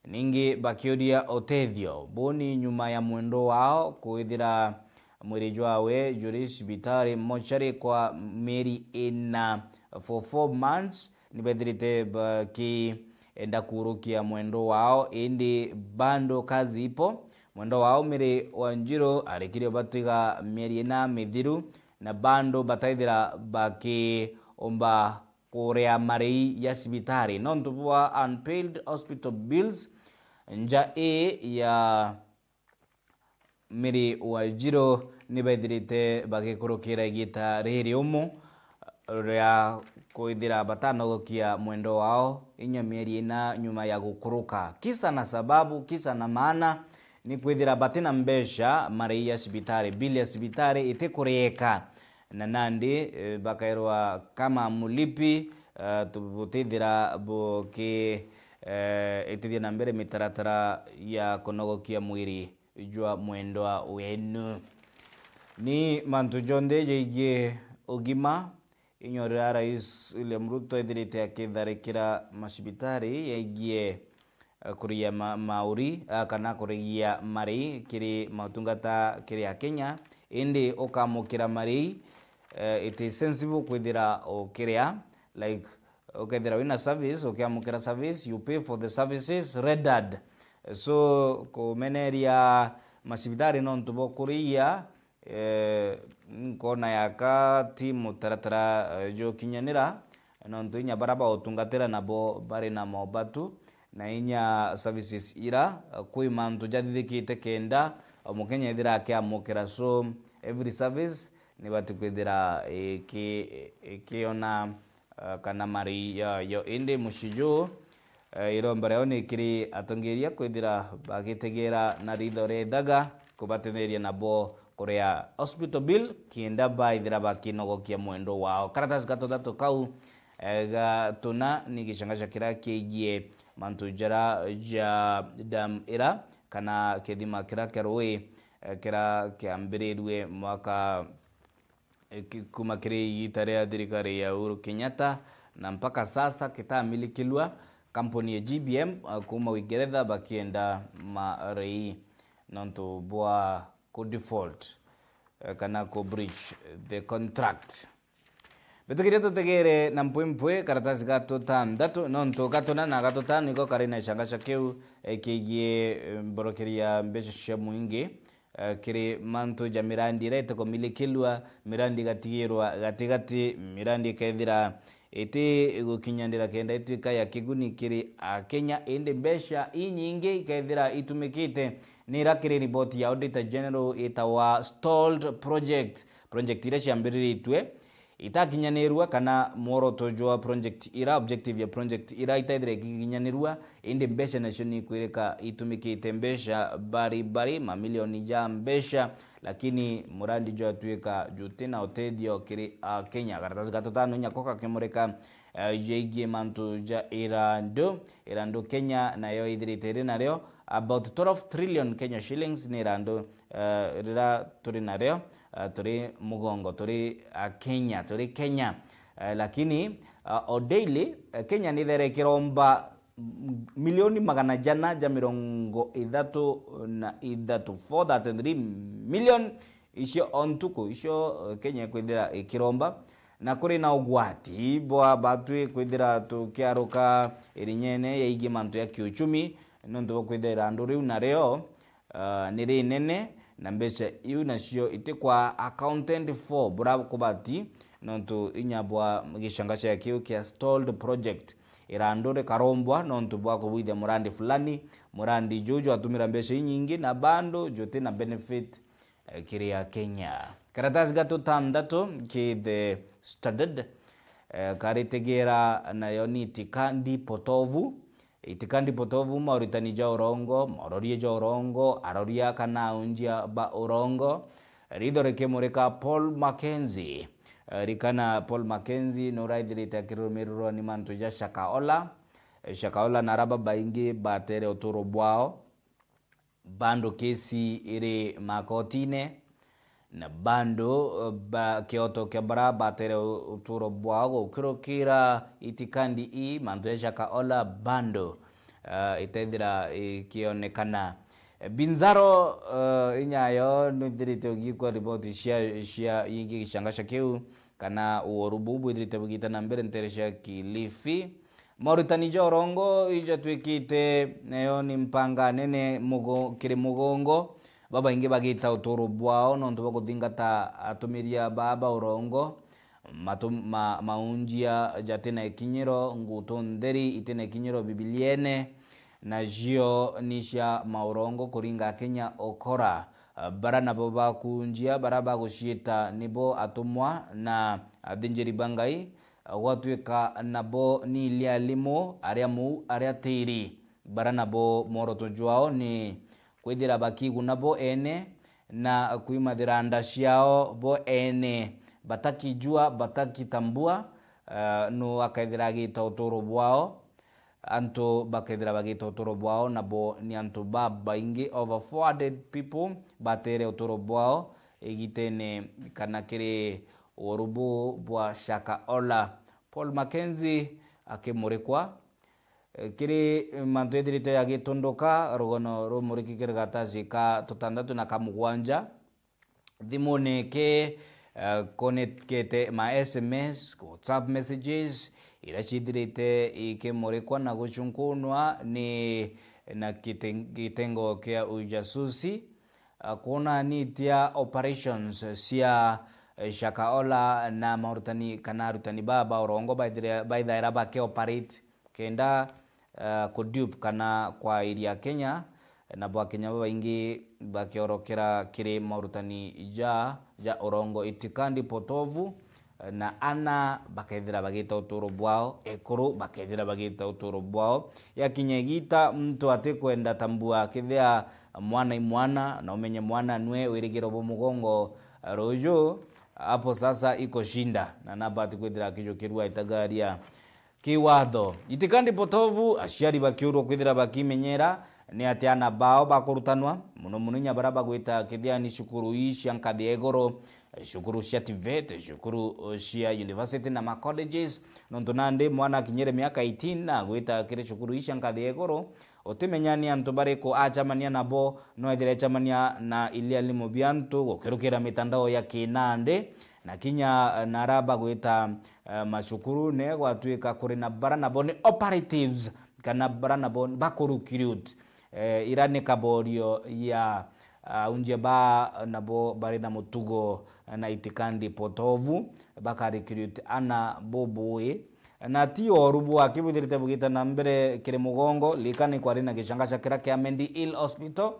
ningi bakiuria utethio. Buu ni nyuma ya mwendwa wao kwithira mwiri jwawe juri cibitari mochari kwa mieri ina, for four months, ni bethirite bakienda kurukia mwendwa wao, indi bado kazi ipo. Mwendwa wao Mary Wanjiru arikire batiga mieri ina mithiru, na bado bataithira bakiumba kuria marei ya cibitari nontu bwa unpaid hospital bills. Nja ii ya Mary Wanjiru ni bethirite bagikurukira igita riri umu ria kwithira batanogokia mwendo wao inya mieri ina nyuma ya gukuruka. Kisa na sababu, kisa na maana ni kwithira batina mbeca, marei ya cibitari, bill ya cibitari itikuriika, na nandi, eh, bakairwa kama mulipi, eh, tu-, butithira buki, eh, itithia na mbere mitaratara ya kunogokia mwiri jwa mwendwa wenu. Ni mantu jonthe jegie ugima, inya riria Rais William Ruto ethirite akitharikira macibitari yegie, eh, kurigia ma-, mauri, ah, kana kurigia marei kiri mautungata kiri Akenya, indi ukamukira marei, eh, it is sensible kwithira ukiria, like, ukethira wina service, ukiamukira service, you pay for the services rendered. So, kumeneria macibitari nontu bwa kurigia, eh, nkona yaka ti mutaratara, eh, jukinyanira, nontu inya baria bautungatira nabo bari na mobatu, na inya services ira, eh, kwi mantu jathithikite kenda o Mukenya ethira akiamukira. So, every service nibati kwithira iki-, ikiona, eh, kana marei yayo. Indi mucii juu, eh, iromba riao ni kiri atongeria kwithira bagitegera na ritho ria ithaga kubatetheria nabo kuria hospital bill, kienda baithira bakinogokia mwendo wao. Karatasi ga tuthatu kau, eh, ga tuna ni gicangaca kiria kiegie mantu jara ja dam ira kana kithima kiria kia rui, eh, kiria kiambirirue mwaka, eh, ki-, kuma kiri igita ria thirikari ya Uhuru Kenyatta, na mpaka sasa kitamilikiwa. Kampuni ya G B M, eh, kuma Uingereza bakienda marei nontu bwa ku default, eh, kana ku breach the contract. Bitikiria tutegere na mpwimpwi karatasi ga tutanthatu, nontu ga tuna na ga tutano niko kari na gicangaca kiu, eh, kigie, eh, mborokeria mbeca cia mwingi, eh, kiri mantu ja mirandi iria itikumilikiwa, mirandi igatigirwa gatigati, mirandi ikethira iti gukinyanira kenda ituika ya kiguni kiri Akenya, indi mbeca inyingi ikethira itumikite ni ira kiri riboti ya Auditor General itawa stalled project. Project iria ciambiriritue itakinyanirua kana mworoto jwa project ira, objective ya project ira itaithira ikikinyanirua, indi mbeca nacio ni kwirika itumikite mbeca bari bari, mamilioni ja mbeca, lakini murandi jwatuika juti na utethio kiri Akenya. Karatasi ga tutano nyako kakimurika, eh, jegie mantu ja irandu. Irandu Kenya nayo ithirite iri nario about twelve trillion Kenya shillings ni irandu, eh, rira turi nario, eh, turi mugongo, turi Akenya, turi Kenya. Eh, lakini, eh, o daily, eh, Kenya ni ithere ikiromba milioni magana jana ja mirongo ithatu na ithatu, four thirty-three million icio o ntuku, icio, eh, Kenya ikwithira ikiromba. Na kuri na ugwati bwa batwi kwithira tukiaruka irinyene yaigi mantu ya kiuchumi, nontu bwa kwithira irandu riu nario, ah, ni rinene, na mbeca iu nacio itikwa accounted for bura kubati, nontu inya bwa gicanga cia kiu kia stalled project, irandu rikarombwa nontu bwa kubwithia murandi fulani, murandi juu jwatumira mbeca inyingi na bando juti na benefit, eh, kiri Akenya. Karatasi ga tutanthatu ki The Standard, eh, karitegera nayo ni itikandi potovu. Itikandi potovu, mauritani ja urongo, maororie ja urongo, aroria kana aunjia ba urongo. Ritho rikimurika Paul Mackenzie. Eh, rikana Paul Mackenzie nuraithirite akirumirirwa ni mantu ja Shakahola. Eh, Shakahola na ara babaingi batere uturo bwao. Bando kesi iri makotine, na bando, eh, ba, kioto kia bara batere u-, uturo bwao gukirukira itikandi ii, mantu ja Shakahola bando, eh, itethira ikionekana. Eh, Binzaro, eh, inyayo nithirite ugikwa riboti cia, cia ingi gicanga cia kiu, kana uoru buu bwithirite bugita na mbere ntere cia Kilifi. Mauritani ja urongo ijatwikite nayo ni mpanga nene mugo-, kiri mugongo. Babaingi bagita uturo bwao nontu bwa kuthingata atumiria baa ba urongo. Matu-, ma-, maunjia jati na ikinyiro, ngutu ntheri iti na ikinyiro Bibiliene, nacio ni cia maurongo kuringa Akenya ukora. Bara nabo bakunjia, bara baguciita nibo atumwa na athinjiri ba Ngai, gwatuika nabo ni ilialimu, aria muu, aria tiiri. Bara nabo mworoto jwao ni kwithira bakiguna bo ene na kwimathira nda ciao bo ene, batakijua, batakitambua, eh, nu akethira agita uturo bwao. Antu bakethira bagita uturo bwao, nabo ni antu babaingi, over four hundred people batere uturo bwao igitene kana kiri uuru buu bwa Shakahola. Paul Mackenzie akimurikwa. Eh, kiri mantu ethirite agitunduka, rugono rumuriki kiri gatasi ka tutandatu na ka mugwanja. Thimuni ki, eh, kunikite ma S M S, WhatsApp messages, iria cithirite ikimurikwa na gucunkunwa ni na kite-, gitengo kia ujasusi, eh, kwonanitia operations cia, eh, Shakahola na maurutani kana arutani baa ba urongo baithire-, baithaira bakioperate kenda, eh, kudupe kana kwairia Kenya, na bwa Kenya babaingi bakiorokera kiri maurutani ja, ja urongo, itikadi potovu, na ana bakethira bagita uturo bwao, ekuru bakethira bagita uturo bwao. Yakinya igita muntu atikwenda tambua kethia mwana i mwana, na umenye mwana nwe wirigiro bwa mugongo, eh, ruju, hapo sasa iko shinda, na nabati kwithira akijukirua itagaria kiwatho. Itikadi potovu, aciari bakiurwa kwithira bakimenyera ni ati ana bao bakurutanwa, muno muno inya baria bagwita kithiani cukuru ii cia nkathi ya iguru, eh, cukuru cia TVET, cukuru, eh, cia university na ma colleges, nontu nandi mwana akinyire miaka eighteen na agwita kiri cukuru ii cia nkathi ya iguru, utimenya ni antu bariku acamania nabo, no ethire ecamania na ilialimu bia antu gukirukira mitandao ya kinandi, na kinya, eh, nara bagwita, eh, macukuru, ne gwatuika kuri na bara nabo ni operatives, kana bara nabo bakurecruit, eh, ira ni kaborio ya, ah, unjia ba nabo bari na mutugo na itikadi potovu, bakarecruit ana bubui. Na ti oru bwaki bwithirite bugita na mbere kiri mugongo, likani kwari na gicangaca kiria kia Mental Health Hospital,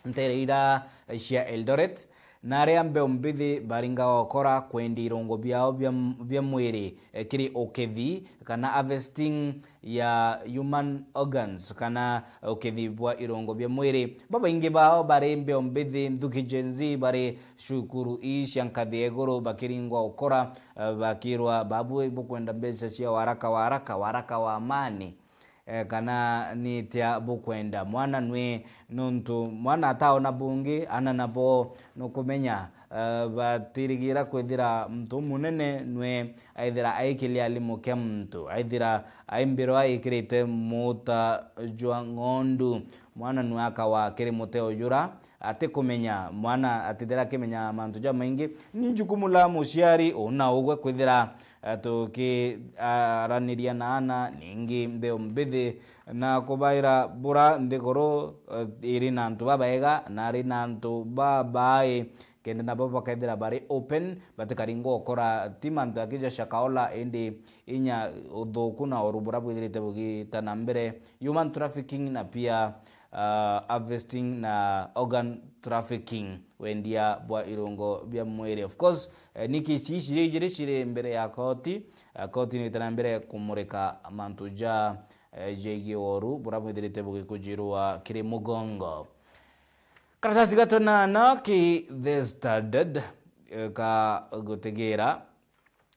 ntere ira cia Eldoret, na aria mbeu mbithi baringa gukora kwendia irungo biao bia, bia mwiri, eh, kiri ukethi kana harvesting ya human organs kana ukethi bwa irungo bia mwiri. Babaingi bao bari mbeu mbithi, nthuki, Gen Z, bari cukuru ii cia nkathi ya iguru, bakiringwa ukora, eh, bakirwa, "Babu, bukwenda mbeca cia waraka, waraka, waraka wa amani." Eh, kana ni atia bukwenda? Mwana nwi, nontu mwana ataona bungi, ana nabo nukumenya, eh, batirigira kwithira muntu umunene nwi aithira aikilia alimu kia muntu, aithira aimbirwa aikirite muuta jwa ng'ondu. Mwana nwi akawa kiri muteo jura atikumenya, mwana atithira akimenya mantu jamaingi. Ni jukumu la muciari una ugwe kwithira, eh, tukiaraniria na ana, ningi mbeu mbithi, na kubaira bura nthiguru, eh, iri na antu babaega na ari na antu babai, kenda nabo bakethira bari open, batikaringwa ukora ti mantu akija Shakahola, indi inya uthuku na oru bura bwithirite bugita na mbere, human trafficking na pia, ah, harvesting na organ trafficking, wendia bwa irungo bia mwiri. Of course, eh, ni kesi ici ijiri ciri mbere ya koti. Eh, koti ni itana mbere kumurika mantu ja, eh, jegie oru bura bwithirite bugikujirwa kiri mugongo. Karatasi gatwe na na ki The Standard, eh, ka gutigira.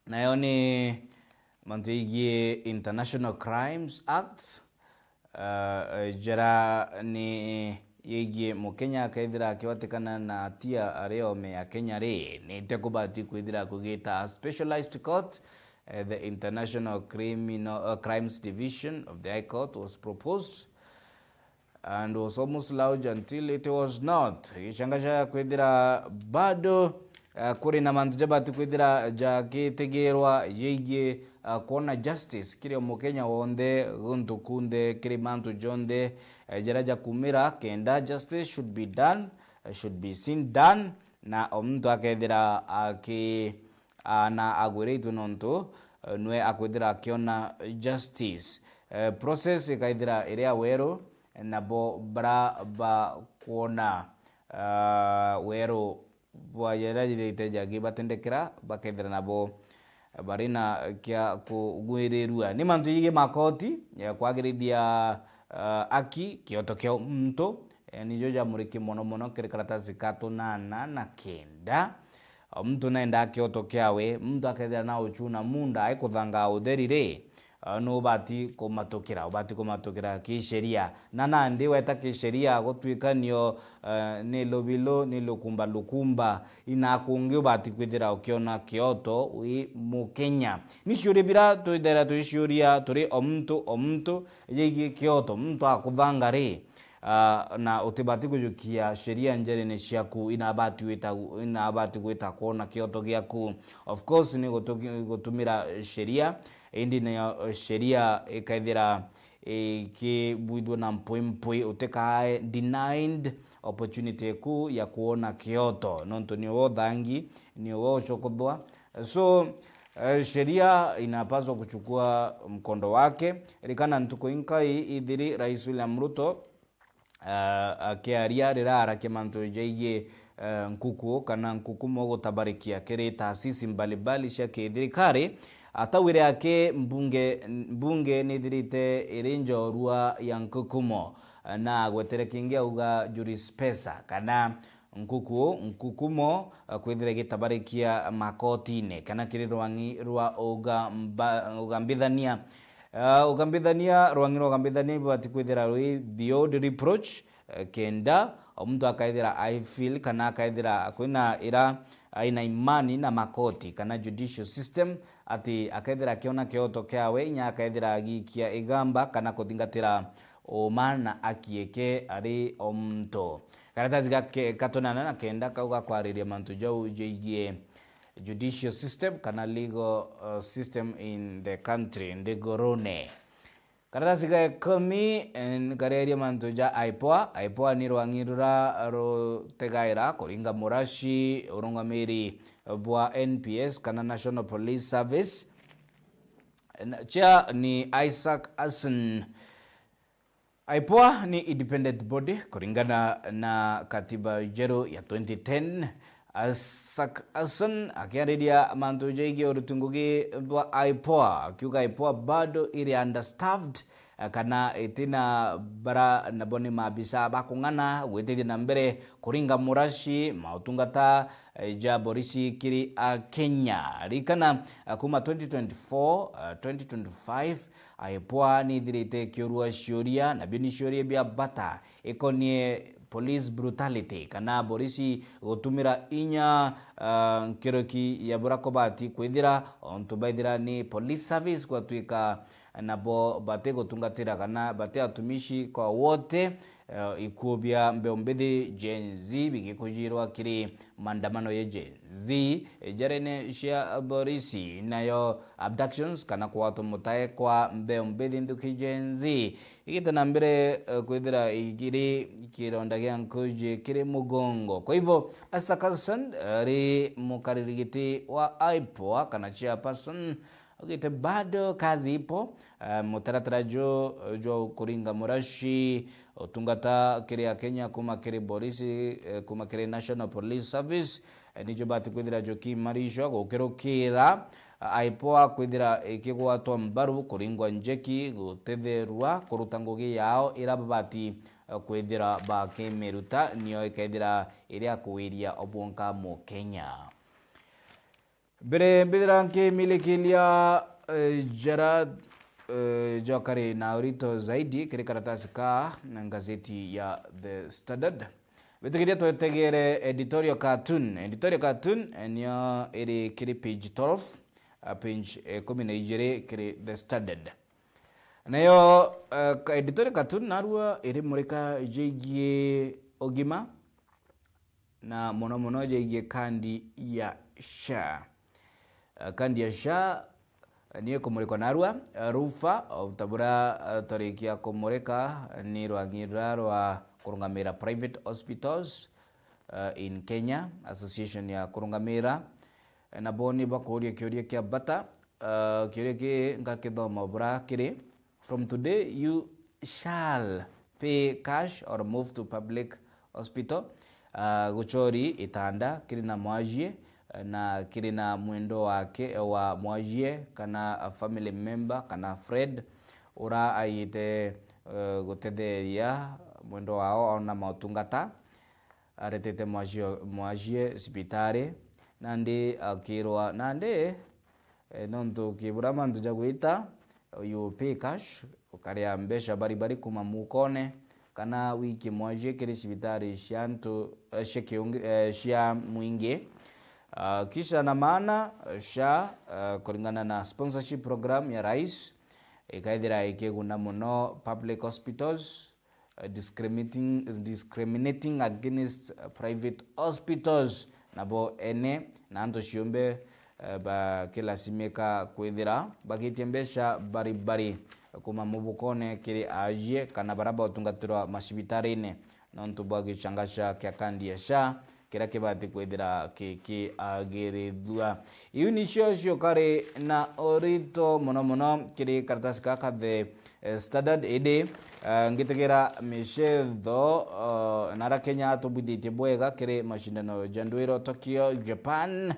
Nayo ni mantu yegie International Crimes Act, eh, jara ni yegie Mukenya akethira akiwatikana na atia ari ome ya Kenya ri, ni tekubati kwithira kugita a specialized court. Eh, the International Criminal, eh, Crimes Division of the High Court was proposed and was almost launched until it was not. Gicanga cia kwithira bado, eh, kuri na mantu jabati kwithira jakitigirwa jegie, eh, kwona justice kiri o Mukenya wonthe, guntu kunthe, kiri mantu jonthe, eh, jaria jakumira, kenda justice should be done, eh, should be seen done, na o muntu akethira aki- ah, na agwiritwe nontu, eh, nwe akwithira akiona justice. Eh, process ikaithira iri ya weru, nabo bara bakwona, ah, weru bwa jaria jithirite jagibatendekera, bakethira nabo bari na kia kugwirirua. Ni mantu jigi makoti, ya kwagirithia, ah, aki, kioto kia muntu, eh, nijo jamuriki mono mono kiri karatasi ka tunana na kenda. O muntu naenda kioto kiawe, muntu akethira na uchuna munda, aikuthangaa utheri ri, ah, nubati kumatukira, ubati kumatukira kisheria. Na nandi weta kisheria gutwika nio, eh, ni lubilo, ni lukumba lukumba, ina kungi ubati kwithira ukiona kioto wi Mukenya. Ni ciuria bira twithira twiciuria turi o muntu o muntu, jigii kioto, muntu akuthanga ri, ah, na utibati kujukia sheria njerene ciaku, inabati wita, inabati gwita kwona kioto giaku. Of course, ni gutu-, gutumira sheria, indi nayo sheria ikaithira ikibwithua na mpwimpwi, utikae denied opportunity eku ya kuona kioto, nontu ni uwe uthangi, ni uwe ucukuthwa. So, eh, sheria inapaswa kuchukua mkondo wake. Rikana ntuku inkai ithiri Rais William Ruto, ah, akiaria riria arakia mantu jaigie, eh, nkuku kana nkukumo gutabarikia kiri taasisi mbalimbali cia kithirikari, atawire aki mbunge, mbunge nithirite iri njorua ya nkukumo, na agwetere kingi auga jurispesa kana nkuku, nkukumo, eh, kwithira igitabarikia makotine kana kiri rwang'i rwa ugamba-, ugambithania. Ah, ugambithania, rwang'i rwa ugambithania ibati kwithira rwi beyond reproach, eh, kenda o muntu akaithira I feel kana akaithira kwina ira aina imani na makoti kana judicial system, ati akaithira akiona kioto kiawe, inya akaithira agiikia igamba kana kuthingatira uma na aki eke ari o muntu. Karatasi gake ka tunana na kenda kau gakwariria mantu jau jaigie judicial system kana legal, uh, system in the country nthigurune. Karatasi ga ikumi, eh, kareria mantu ja IPOA. IPOA ni rwang'i rura rutegaira kuringa muraci urungamiri bwa N P S kana National Police Service. Na, chair ni Isaac Hassan. IPOA ni independent body kuringana na katiba njeru ya twenty ten. Isaac Hassan akiariria mantu jaigie uruti ngugi bwa IPOA, akiuga IPOA bado iri understaffed, eh, kana itina bara nabo ni maabisa ba kung'ana gwitithia na mbere kuringa muraci mautungata, eh, ja borisi kiri Akenya. Ririkana, eh, kuma twenty twenty-four, eh, twenty twenty-five, IPOA nithirite ikiurua ciuria, nabio ni ciuria bia bata ikonie police brutality kana borisi gutumira inya, ah, nkiroki ya bura kubati kwithira, ontu baithira ni police service gwatwika nabo bati gutungatira kana bati atumishi kwa wote, eh, ikuo bia mbeu mbithi Gen Z bigikujirwa kiri maandamano ya Gen Z, njarene cia borisi, nayo abductions kana kwatwa mutae kwa mbeu mbithi nthuki Gen Z igite na mbere, eh, kwithira igiri kironda gia nkuji kiri mugongo. Kwa hivyo, Isaac Hassan, eh, ari mukariri giti wa IPOA kana chairperson, augite bado kazi ipo, eh, mutaratara jo, jo kuringa muraci, utungata kiri Akenya kuma kiri borisi, eh, kuma kiri National Police Service, eh, nijo bati kwithira jukiimarishwa gukirukira, eh, IPOA kwithira ikigwatwa mbaru, kuringwa njeki, gutetherua kuruta ngugi yao ira babati, eh, kwithira bakimiruta, nio ikethira iri ya kuwiria obwonka Mukenya. Mbere mbithira nkimilikilia, eh, jara, eh, jokari na urito zaidi kiri karatasi ka na ngazeti ya The Standard. Bitikiria twetegere editorial cartoon. Editorial cartoon, eh, nio iri kiri page twelve, ah, page, eh, ikumi na ijiri kiri The Standard. Nayo, eh, ka-, editorial cartoon narua iri murika jigie ugima na mono mono jaigie kandi ya SHA. Eh, kandi ya SHA, eh, niyo ikumurikwa narua, eh, rufa, o ta buria, eh, twarikia kumurika, eh, ni rwang'i ruria rwa kurungamira private hospitals, eh, in Kenya, association ya kurungamira. Eh, nabo ni bakuria kiuria kia bata, eh, kiuria ki ngakithoma buria kiri. From today, you shall pay cash or move to public hospital. Ah, guchori itanda kiri na mwajie, eh, na kiri na mwendo wake wa mwajie, kana a family member, kana Fred, ura aite, eh, gutetheria mwendo wao ona mautungata, aretete mwajie, mwajie cibitari, nandi akirwa, nandi, eh, nontu kibura mantu ja gwita, you pay cash, ukaria mbeca bari bari kuma mukone, kana wiki mwajie kiri cibitari cia antu, eh, cia kiungi, eh, cia mwingi. Ah, kisha na maana, eh, SHA, eh, kuringana na sponsorship program ya rais, ikaithira ikiguna muno public hospitals, eh, discriminating, discriminating against, eh, private hospitals, nabo ene na antu ciumbe, eh, bakilasimika kwithira bagitie mbeca bari bari kuma mubukone kiri ajie kana bara bautungatirwa macibitarine nontu bwa gichangacha kia kandi ya SHA kiria kibati kwithira kikiagirithua. Iu nicio ciukari na urito muno muno kiri karatasi gaka the, eh, Standard. Indi, eh, ngitigira micetho, eh, nara Kenya atubwithitie bwega kiri macindano ja ndwiro Tokyo, Japan.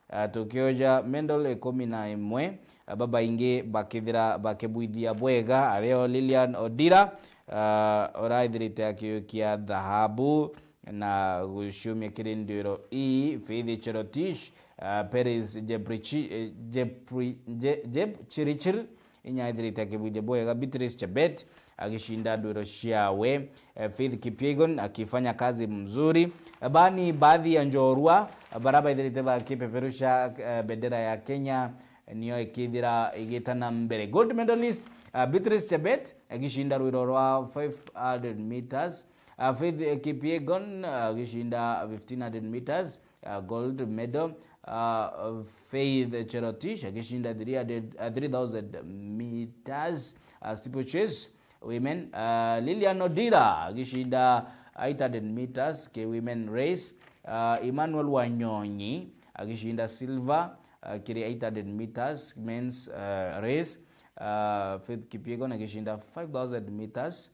Eh, tukioja medal ikumi na imwe, eh, babaingi bakithira bakibwithia bwega, ario Lilian Odira, eh, uraithirite akiukia thahabu na guciumia kiri ndwiro ii, Faith Cherotich, eh, Peris Jeprichi-, eh, Jepri-, Je-, Jepchirichir, inya ithirite akibwithia bwega, Beatrice Chebet agishinda ndwiro ciawe, eh, Faith Kipyegon akifanya kazi mzuri. Eh, bani baadhi ya njorua, eh, bara baithirite bakipeperusha, eh, bendera ya Kenya, eh, niyo ikithira igita na mbere. Gold medalist, eh, Beatrice Chebet agishinda rwiro rwa five hundred meters. Eh, Faith, eh, Kipyegon, eh, agishinda fifteen hundred meters, uh, gold medal. Uh, Faith Cherotich agishinda three hundred, uh, three thousand meters, uh, steeplechase women. Uh, Lilian Odira agishinda eight hundred meters ki women race. Uh, Emmanuel Wanyonyi agishinda silver, uh, kiri eight hundred meters men's, uh, race. Uh, Faith Kipyegon agishinda five thousand meters,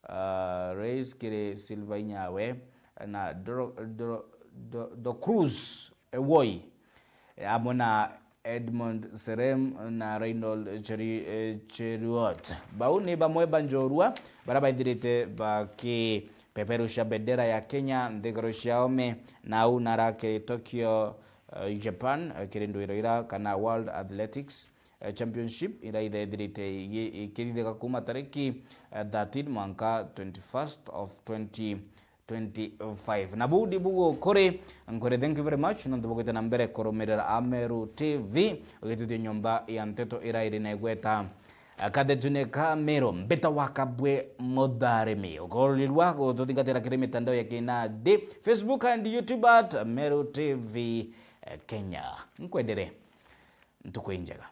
uh, race kiri silver inyawe, na Dro-, Dro-, Do-, Do Cruz Ewoi, eh, amwe na Edmond Serem na Reynold Cheri-, eh, Cheruot. Bau ni bamwe ba njorua bara baithirite bakipeperusha bendera ya Kenya nthiguru ciao me nau nara kiri Tokyo, eh, Japan, eh, kiri ndwiro ira kana World Athletics, eh, Championship, ira ithethirite igi-, ikirithika kuma tariki, eh, thirteen mwanka twenty-first of twenty twenty-five. Na buu ndi bugu kuri, nkuri thank you very much, nontu bugwite na mbere kurumirira Ameru T V, ugitithia nyomba ya nteto ira iri na igweta, eh, kathetune ka Meru, mbita wa Kabwe Mutharimi. Ukorirwa gututhingatira kiri mitandao ya kinandi, Facebook and YouTube at Meru T V, eh, Kenya. Nkwendere ntuku injega.